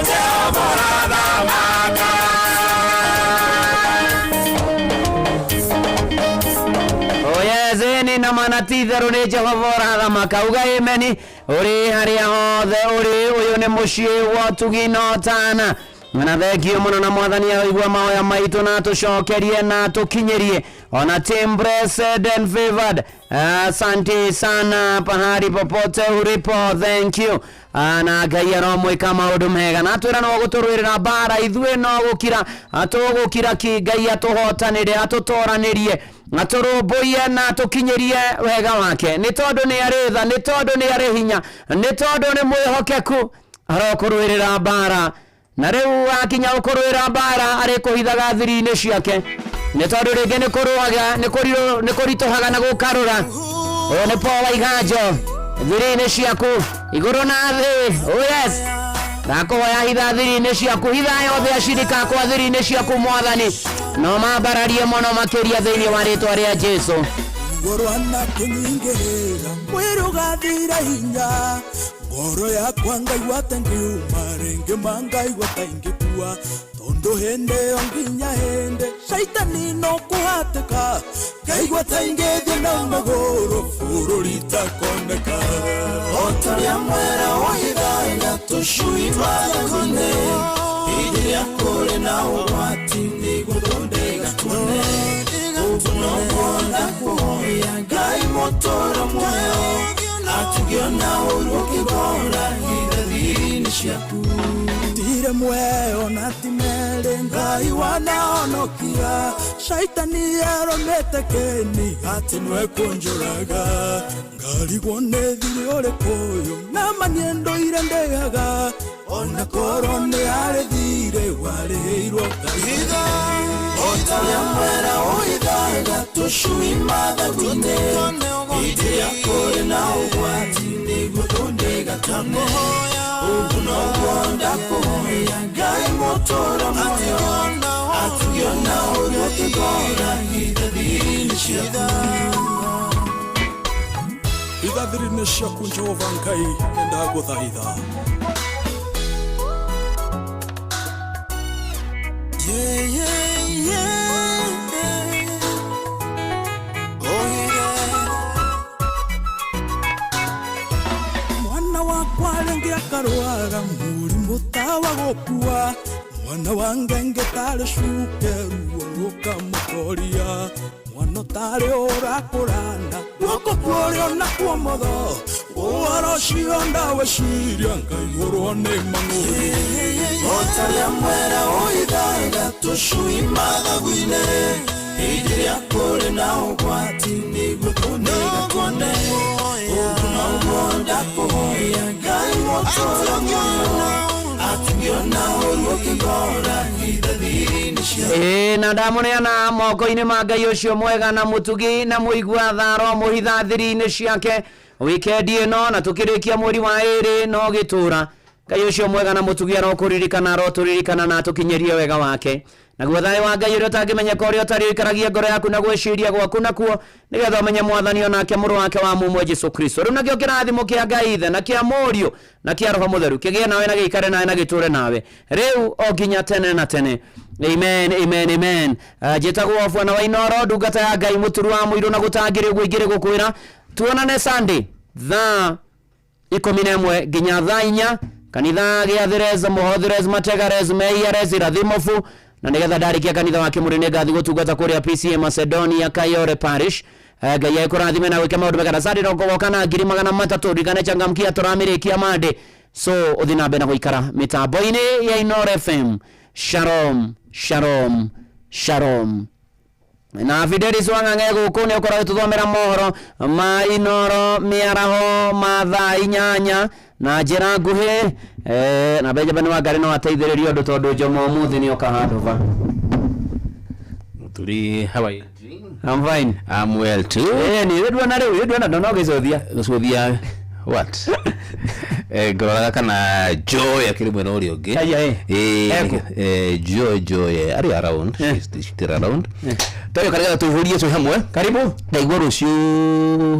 Jehova ũrathamaka. Oyezeni na manatitherũ nĩ Jehova ũrathamaka uga ameni ũrĩ harĩa hothe ũrĩ ũyũ nĩ mũciĩ wa ũtugi na ũtana na thengio mũno na mwathani aigua mahoya maitũ na atũcokerie na atũkinyĩrie ona team blessed and favored. Asante sana pahali popote ulipo, thank you. Na Ngai aromwĩka maũndũ mega na atwĩra no gũtũrũĩrĩra mbara ithuĩ no gũkira tũgũkira ki Ngai atũhotanĩre atũtoranĩrie atũrũmbũiye na atũkinyĩrie wega wake nĩ tondũ nĩ arĩ tha nĩ tondũ nĩ arĩ hinya nĩ tondũ nĩ mwĩhokeku arokũrũĩrĩra mbara. Na rĩu akinya gũkũrũĩra mbara arĩkũhithaga thiri-inĩ ciake, nĩ tondũ rĩngĩ nĩ kũrũaga nĩ kũritũhaga na gũkarũra. Ũyũ nĩ Paul Waiganjo, thiri-inĩ ciaku igũrũ na thĩ. Oh yes, ndakũhoya hitha thiri-inĩ ciaku, hitha yothe acirika akwa thiri-inĩ ciaku Mwathani, no mambararie mũno makĩria thĩinĩ wa rĩtwa rĩa Jesu. Ngorwana kĩnyingĩrĩra mwĩrĩ ũgathira hinya ngoro yakwa ngaigua ta ngiuma rĩngĩ ma ngaigua ta ingĩkua tondũ hĩndĩ ĩyo nginya hĩndĩ caitani no kũhatĩka ngaigua ta ingĩthiĩ na magũrũ bũrũri takoneka O ta ũrĩa mwera ũhithaga tũcui mathagu-inĩ, hĩndĩ ĩrĩa kũrĩ na ũgwati nĩguo ndũndĩgatuone. Ũguo noguo ndakũhoya Ngai mũtũũra muoyo, atũgĩona ũru ũkĩgora hitha thiri-inĩ ciaku. Tire muoyo na ti merĩ Ngai wanahonokia caitani aromete kĩni atĩ nĩwe kũnjũraga ngarigwo nĩ thiri ũrĩkũ ũyũ na manie ndũire ndĩhaga ona korwo nĩ harĩ thirĩ warĩhĩirwo Hitha o ta ũrĩa mwera ũhithaga tũcui mathagu-inĩ, hĩndĩ ĩrĩa kũrĩ na ũgwati nĩguo ndũndĩgatone. Ũguo noguo ndakũhoya Ngai mũtũũra muoyo, atũgĩona ũru ũkĩgora hitha thiri-inĩ ciaku. Hitha thiri-inĩ ciaku Jehova Ngai nĩndagũthaitha. Yeah, yeah, yeah. Oh, yeah. Mwana wakwa rĩngĩ akarwara mũrimũ ta wa gũkua mwana wa ngenge tarĩ cuke ruo rũkamũtoria mwana ũtarĩ ũrakũrana guoko kũrĩo na kuomotho ũhoro ũcio ndaweciria ngaihũrwo nĩ mang'ũrĩ. O ta ũrĩa mwera ũhithaga tũcui mathagu-inĩ, hĩndĩ ĩrĩa kũrĩ na ũgwati nĩguo ndũndĩgatuone. Ũguo noguo ndakũhoya Ngai mũtũũra muoyo, atũgĩona ũru ũkĩgora hitha thiri-inĩ ciaku. Ĩĩ, na ndamũneana moko-inĩ ma Ngai ũcio mwega na mũtugi na mũigua tharo mũhitha thiri-inĩ ciake wikendi ĩno, na tũkĩrĩkia mweri wa ĩrĩ no gĩtũra. Ngai ũcio mwega na mũtugi arokũririkana, arotũririkana na atũkinyĩrie wega wake. Naguo thayũ wa Ngai ũrĩa ũtangĩmenyeka ũrĩa ũtarĩ ũikaragie ngoro yaku na gwĩciria gwaku nakuo, nĩgetha ũmenye Mwathani o nake mũrũ wake wa mũmwe Jesu Kristo. Rĩu nakĩo kĩrathimo kĩa Ngai Ithe na kĩa Mũriũ na kĩa Roho Mũtheru kĩgĩe nawe na gĩikare nawe na gĩtũre nawe rĩu o nginya tene na tene. Amen, amen, amen. Njĩtagwo Bwana wa Inoro, ndungata ya Ngai mũturu wa mũirũ na gũtangĩrĩ ũguo ingĩrĩ gũkwĩra tuonane Sunday thaa 11 nginya thaa 4 kanitha gĩathĩres mũhothĩres mategares meiares irathimobu, na nĩgetha ndarĩkia kanitha wa Kĩmũrĩ nĩngathiĩ gũtungata kũrĩa PCA Macedonia Kayore Parish. Ngai ekũrathime na gwĩka maũndũ mega. Na Sunday no kũgoka na 300,000 ririkane changamkia tũramĩrĩkia Monday, so ũthiĩ na mbere na gũikara mĩtambo-inĩ ya Inooro FM. Shalom, shalom, shalom. Na Fidelis Wang'ang'e gũkũ nĩ ũkorwo agĩtũthomera mohoro ma Inooro mĩaraho ma thaa 8 na njĩra nguhĩ. Na Benjamin Wangari no ateithĩrĩrie ũndũ tondũ Jomo ũmũthĩ nĩ oka handũ va. Mũturi, how are you doing? I'm fine. I'm well too. Ni ndwona rĩu, ndwona ndona ũgĩcũthia. Gũcũthia what? Ngororaga kana Joy akĩrĩ mwena ũrĩa ũngĩ. Aya, eh. Eku. Joy, Joy, are you around? She's still around. Twayo karega tũihũrie twĩ hamwe. Karibu. Ndaigua rũciũ,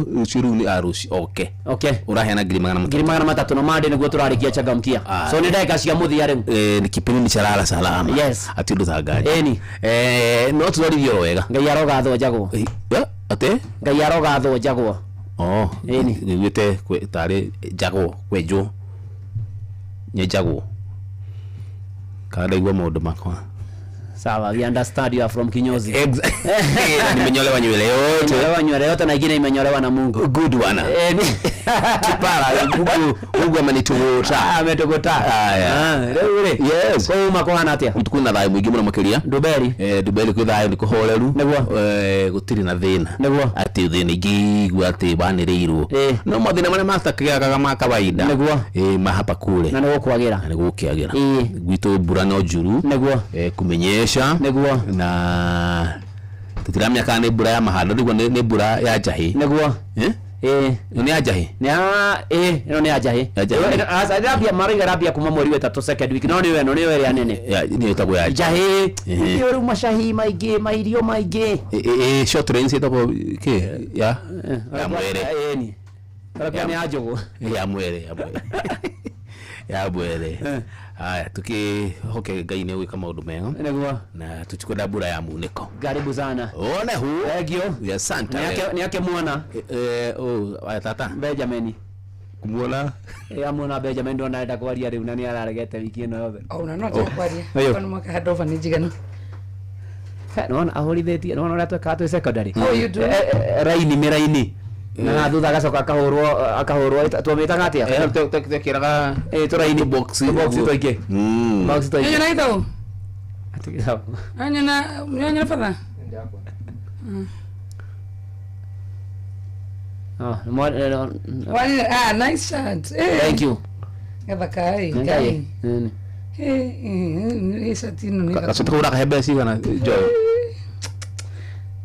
rũciũ rĩu nĩ, rũciũ, okay. Okay. Ũraheana 300,000. 300,000 na Monday nĩguo tũrarĩkia changamkia. So nĩ ndagĩka cia mũthia rĩu. Nĩ kipindi ni cha lala salama. Yes. Ati ũndũ ta nganja. Ĩni. No tũtwarithie oro wega. Ngai arogathwo njagwo. Atĩ? Ngai arogathwo njagwo. Oh, Ĩni. Nĩguĩte tarĩ njagwo, kwenjwo. Nyenjagwo. Kana ndaigua maũndũ makwa. Sawa, we understand you are from Kinyozi. Nimenyolewa nywele yote. Nimenyolewa nywele yote na ingine imenyolewa na Mungu. Good one. Kipara Google Google amenitugũta. Ametũgũta. Aya. Rĩu rĩ. Yes. Kũu kũhana atĩa? Kwĩna thayũ mũingĩ mũno makĩria. Nduberi. Eh, Nduberi kwĩ thayũ nĩ kũhoreru. Nĩguo. Eh, gũtirĩ na thĩna. Nĩguo. Atĩ thĩna ingĩigua atĩ wanĩrĩirwo. No mathĩna marĩa matakĩagaga ma kawaida. Nĩguo. Eh, ma hapa kule. Na nĩ gũkwagĩra. Na nĩ gũkĩagĩra. Ĩĩ. Gwitũ mbura no njuru. Nĩguo. Eh, kumenyesha. Nĩguo. Na tũtiramenya kana nĩ mbura ya mahando nĩguo nĩ mbura ya njahĩ. Nĩguo. Eh? Ĩĩ. Nĩ ya njahĩ. Nĩ ya ĩĩ ĩno nĩ ya njahĩ. Ya njahĩ. Ĩno- aca, ĩrambia marauga ĩrambia kuma mweri wa ĩtatũ second week no nĩyo ĩno nĩyo ĩrĩa nene. Ya nĩyo ĩtagwo ya Njahĩ. Ĩhĩ. Nĩyo rĩu macahi maingĩ mairio maingĩ. Ĩ short range ĩtagwo kĩ ya ya mwere. Ĩni. Ũrĩa nĩ ya njũgũ. Ya mwere ya mwere. Ya mwere. Haya tukihoke Ngai nĩ gwĩka maũndũ mega. Nĩguo. Na tutikwenda mbura ya munĩko. Karibu sana. One hu. Thank you. Ya santa. Nĩ ake mwana. Eh oh aya tata. Benjamin. Kumuona. Ĩ amuona Benjamin ndona arenda kwaria rĩu na nĩ araregete wiki ĩno yothe. Ona no atige kwaria. Ũyũ. Kono mwaka handover nĩ njiganu. He, nĩwona ahũrithĩtie nĩwona ũrĩa twekaga twĩ secondary. Oh, you do? Eh, eh, raini mĩraini na thutha agacoka akahũrwo akahũrwo twamĩtaga atĩa Eh twekĩraga eh tũraini box box tũingĩ box tũingĩ Nyona gĩtau. Atĩ gĩtau. Nyona nyona batha. Oh, Wani ah nice shirt. Eh. Thank you. Gathaka eh. Ngai. Nini. Eh eh shirt ĩno nĩ thaka. Gacota kau ũrakahe mbeca cigana Joy?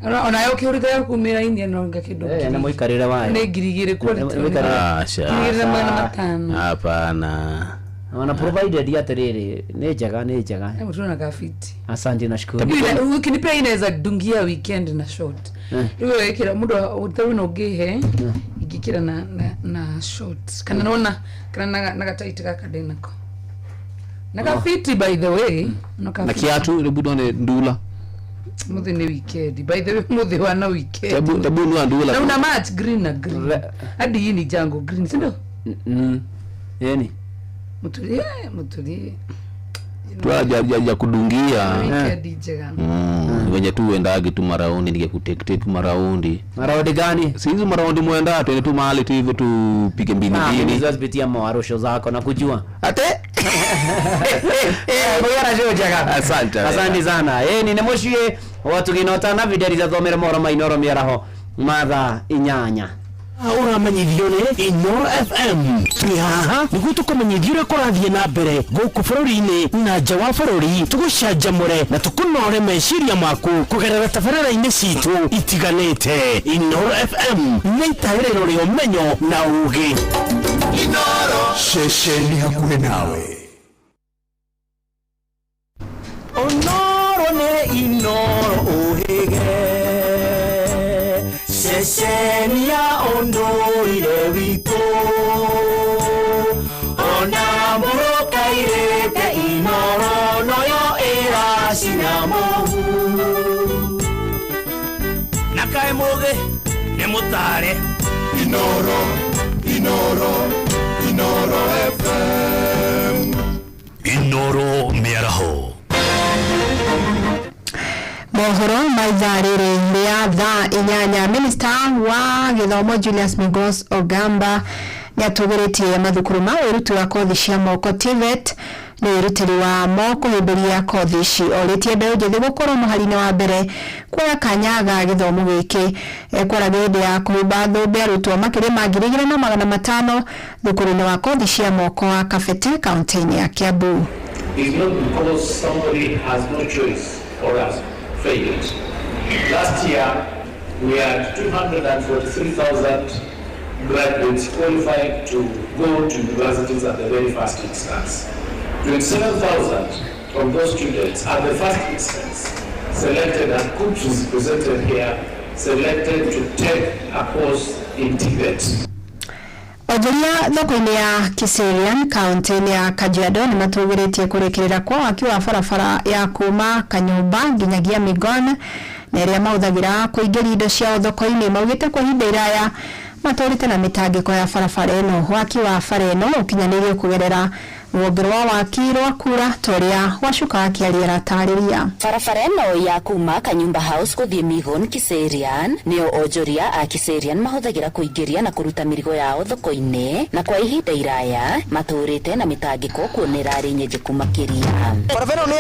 Ona ona yo kĩhũrĩte ya kumĩra inĩ no nga kĩndũ. Eh, na mũikarĩre wayo. Nĩ 2000 quality. Aca. 2500. Hapana. Ona provided atĩrĩrĩ nĩ njega nĩ njega. Hebu tuona kafiti. Asante nashukuru. Ukinipea hii inaweza dungia weekend na short. Rĩu wekĩra mũndũ ũtarĩ na ũngĩhe ingĩkĩra na na na short kana nona kana na na gataiti gaka ndĩ nako. Na kafiti by the way. No Na kafiti. kiatu rĩu ndone ndula. Mũthĩ nĩ weekend. By the way mũthĩ wa na weekend. Tebu tebu nua ndula. Na una match green na green. Hadi hii ni jango green, si ndio? Yeni. Mutulie, mutulie. Twa ya, ya, ya kudungia. Weekend njega. Wenye tu uendage tu maraundi nikikutektek maraundi. Maraundi gani? Si hizo maraundi mwenda tuende tu mahali tu hivyo tupige mbili Ah, mbili. mimi zipitia mawarosho zako na kujua. Ate? Mũgĩra cio njega. Asante. Asante sana. Ĩni nĩ mũciĩ wa tũgĩnota na videri thomere mohoro ma Inooro mĩaraho mathaa 8. Ũramenyithio nĩ Inoro FM twĩ haha nĩguo tũkũmenyithia ũrĩa kũrathiĩ na mbere gũkũ bũrũri-inĩ na nja wa bũrũri tũgũcanjamũre na tũkũnore meciria maku kũgerera tabarĩra-inĩ citũ itiganĩte. Inoro FM nĩ itaĩrĩro rĩa ũmenyo na ũũgĩ. Ceceni hakuhĩ nawe. Onoro nĩ Inoro ũhĩge ceceni ya ũndũire witũ ona mũrũkairĩte Inoro noyo ĩracina mũhu na kaĩ mũgĩ nĩ mũtare Inoro, Inoro, Inoro FM. Inoro mĩaraho. Mohoro ma ithaa rĩrĩ rĩa thaa 8 minista wa gĩthomo Julius Migos Ogamba nĩatũgĩrĩtie mathukuru ma wĩruti wa kothi cia moko TVET nĩ wĩrutĩri wa mo kũhĩmbĩria kothi ici orĩtie mbeũ njĩthĩ gũkorwo mũhari-inĩ wa mbere kuoya kanya ga gĩthomo gĩkĩ ekwaraga hĩndĩ ya kũhumba thũmbĩ arutwo makĩria ma 2500 thukuru-inĩ wa kothi cia moko wa Kabete kaunti-inĩ ya Kiambu. Is not because somebody has no choice or has failed. Last year, we had 243,000 graduates qualified to go to universities at the very first instance. 27,000 of those students at the first instance selected, and KUCCPS is presented here, selected to take a course in TVET. Onjoria thoko-inĩ ya Kiserian kaunti-inĩ ya Kajiado nĩ matũgĩrĩtie kũrĩkĩrĩra kwa waki wa barabara ya kuma Kanyũmba nginyagia Migon na ĩrĩa mahũthagĩra kũingĩria indo ciao thoko-inĩ maugĩte kwa ihinda iraya matũrĩte na mĩtangĩko ya barabara ĩno. Waki wa bara ĩno ũkinyanĩirio kũgerera Rũhonge rwa waki rwa kura ta ũrĩa Wacuka akĩaria aratarĩria. Barabara ĩno ya kuma Kanyumba House gũthiĩ Migon Kiserian nĩyo onjoria a Kiserian mahũthagĩra kũingĩria na kũruta mĩrigo yao thoko-inĩ, na kwa ihinda iraya matũrĩte na mĩtangĩko kuona ĩrarĩ nyenjeku makĩria. Barabara ĩno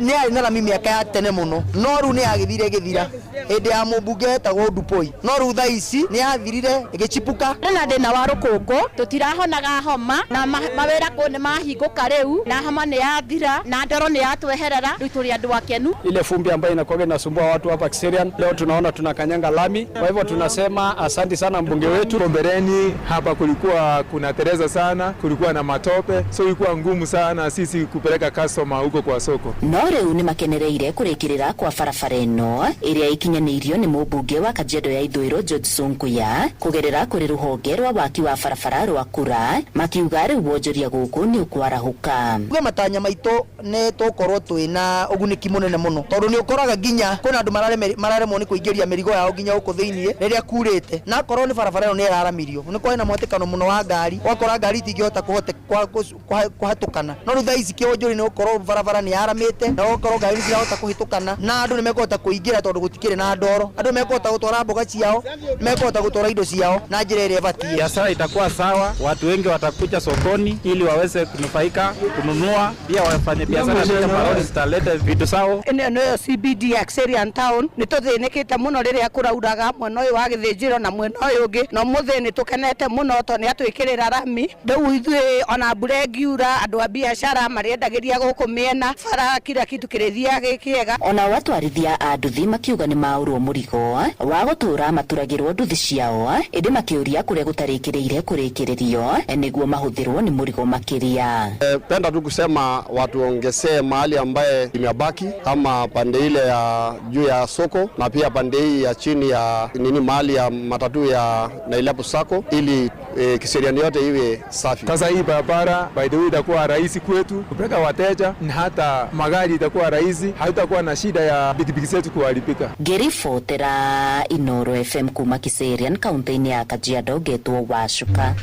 nĩ yarĩ na rami mĩaka ya tene mũno, no rĩu nĩ yagĩthire ĩgĩthira hĩndĩ ya mũmbunge wetagwo Dupoi, no rĩu thaa ici nĩ yathirire ĩgĩchipuka. Na thĩna wa rũkũngũ tũtirahonaga homa na mawĩra kũu nĩ mahingũka rĩu, na homa nĩ yathira na ndoro nĩ yatweherera, rĩu tũrĩ andũ akenu. Ile fumbi ambayo inakuwa inasumbua watu hapa Kiserian, leo tunaona tunakanyanga lami. Kwa hivyo tunasema asante sana mbunge wetu. Mbeleni hapa kulikuwa kuna tereza sana, kulikuwa na matope, so ilikuwa ngumu sana sisi kupeleka customer huko kwa soko. No rĩu nĩ makenereire kũrĩkĩrĩra kwa barabara ĩno ĩrĩa ikinyanĩirio nĩ mũmbunge wa Kajiado ya Ithũĩro George Sunkuya kũgerera kũrĩ rũhonge rwa waki wa barabara rwa kura, makiuga rĩu wonjoria gũkũ nĩ ũkwarahũka. Tuge matanya maitũ nĩ tũkorwo twĩna ũgunĩki mũnene mũno, tondũ nĩ ũkoraga nginya kwĩna andũ mararemwo nĩ kũingĩria mĩrigo yao nginya gũkũ thĩiniĩ rĩrĩa kurĩte, na akorwo nĩ barabara ĩno nĩ ĩraramirio nĩ kwarĩ na mũhatĩkano mũno wa ngari, ũgakora ngari itingĩhota kũhatũkana, no rĩu thaa ici kĩonjori nĩ gũkorwo barabara nĩ yaramĩte na ũgakorwo ngari nĩ cirahota kũhĩtũkana na andũ nĩ mekũhota kũingĩra tondũ gũtikĩrĩ na ndoro, andũ nĩ mekũhota gũtwara mboga ciao, nĩ mekũhota gũtwara indo ciao na njĩra ĩrĩa ĩbatiĩ. Biashara itakuwa sawa, watu wengi watakuja sokoni ili waweze kunufaika kununua, pia wafanye biashara pia malori zitaleta vitu sawa. Ĩno nĩyo CBD ya Kiserian Town. Nĩ tũthĩnĩkĩte mũno rĩrĩa kũrauraga mwena ũyũ wa gĩthĩnjĩro na mwena ũyũ ũngĩ, na ũmũthĩ nĩ tũkenete mũno tondũ nĩ atwĩkĩrĩra rami. Rĩu ithuĩ ona mbura ĩngiura andũ a biacara marĩendagĩria gũkũ mĩena bara, kila kitu kĩrĩthiaga gĩ kĩega. Onao atwarithia a nduthi makiuga nĩ maũrwo mũrigo wa gũtũra maturagĩrwo nduthi ciao, ĩndĩ makĩũria kũrĩa gũtarĩkĩrĩire kũrĩkĩrĩrio nĩguo mahũthĩrwo nĩ mũrigo makĩria. Penda tu kusema watuongezee mahali ambaye imebaki kama pande ile ya juu ya soko na pia pande hii ya chini ya nini mahali ya matatu ya Nailapu Sacco ili Kiserian yote iwe safi. Sasa hii barabara by the way itakuwa rahisi kwetu kupeleka wateja na hata magari itakuwa rahisi, haitakuwa na shida ya pikipiki zetu kuharibika. Ngĩribotera Inoro FM kuma Kiserian kaunti-inĩ ya Kajiado, ngetwo Wacuka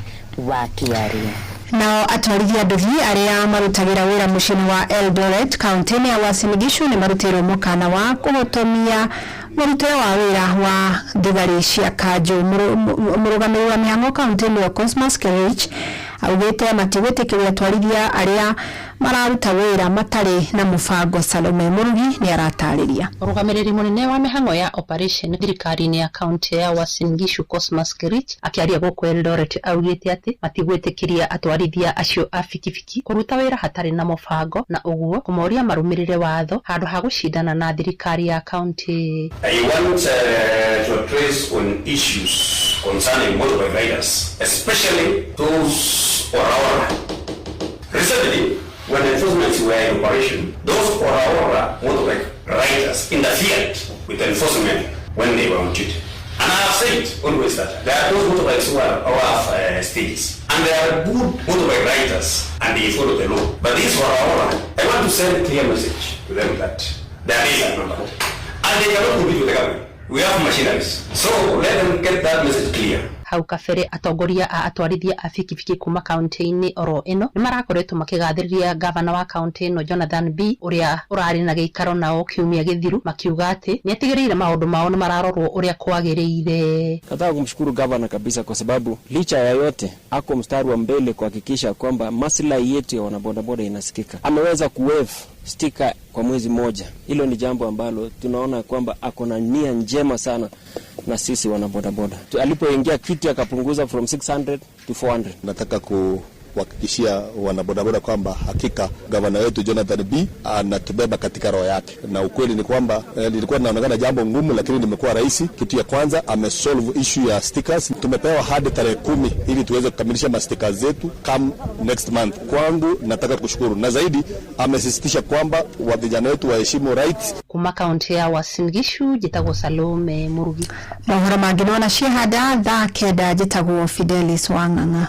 wa Kĩaria. Nao atwarithia nduthi arĩa marutagĩra wĩra mũciĩ-inĩ wa Eldoret kaunti-inĩ ya Uasin Gishu nĩ marutĩirwo mũkana wa kũhotomia mũrutĩre wa wĩra wa thigari cia kanjũ. Mũrũgamĩrĩri wa mĩhang'o kaunti-inĩ ĩyo Cosmas Kerich augĩte matigwĩtĩkĩria atwarithia arĩa mararuta wĩra matarĩ na mũbango. Salome Mũrugi nĩ aratarĩria. Mũrũgamĩrĩri mũnene wa mĩhang'o ya operation thirikari-inĩ ya kaunti ya Uasin Gishu Cosmas Kerich akĩaria gũkũ Eldoret augĩte atĩ matigwĩtĩkĩria atwarithia acio a bikibiki kũruta wĩra hatarĩ na mũbango, na ũguo kũmoria marũmĩrĩre watho handũ ha gũcindana na thirikari ya kaunti. I want to address on issues concerning motorbike riders, especially those Ora. Recently, when enforcement were in operation, those Ora motorbike riders interfered with enforcement when they were on duty. And I have said always that there are those motorbikes who are off stages, and there are good motorbike riders and they follow the law. But these Ora, I want to send a clear message to them that their days are numbered and they cannot compete with the government. We have machineries. So let them get that message clear. Hau kabere atongoria a atwarithia a bikibiki kuma kaunti-inĩ oro ĩno nĩ marakoretwo makĩgathĩrĩria gavana wa kaunti ĩno Jonathan B ũrĩa ũrarĩ na gĩikaro nao kiumia gĩthiru, makiuga atĩ nĩ atigĩrĩire maũndũ mao nĩ mararorwo ũrĩa kwagĩrĩire. Nataka kumshukuru gavana kabisa kwa sababu licha ya yote ako mstari wa mbele kuhakikisha kwamba maslahi yetu ya wanabodaboda inasikika. Ameweza kuwave stika kwa mwezi mmoja. Hilo ni jambo ambalo tunaona kwamba ako na nia njema sana na sisi wanabodaboda. Alipoingia kiti akapunguza from 600 to 400. Nataka kuhakikishia wanabodaboda kwamba hakika gavana wetu Jonathan B anatubeba katika roho yake, na ukweli ni kwamba lilikuwa linaonekana jambo ngumu, lakini limekuwa rahisi. Kitu ya kwanza amesolve issue ya stickers. Tumepewa hadi tarehe 10 ili tuweze kukamilisha ma stickers zetu come next month. Kwangu nataka kushukuru, na zaidi amesisitiza kwamba wa vijana wetu waheshimu rights. Kuma kaunti ya Uasin Gishu njĩtagwo Salome Murugi. Mohoro mangĩ nona ciehanda thaa 9 njĩtagwo Fidelis Wang'ang'a.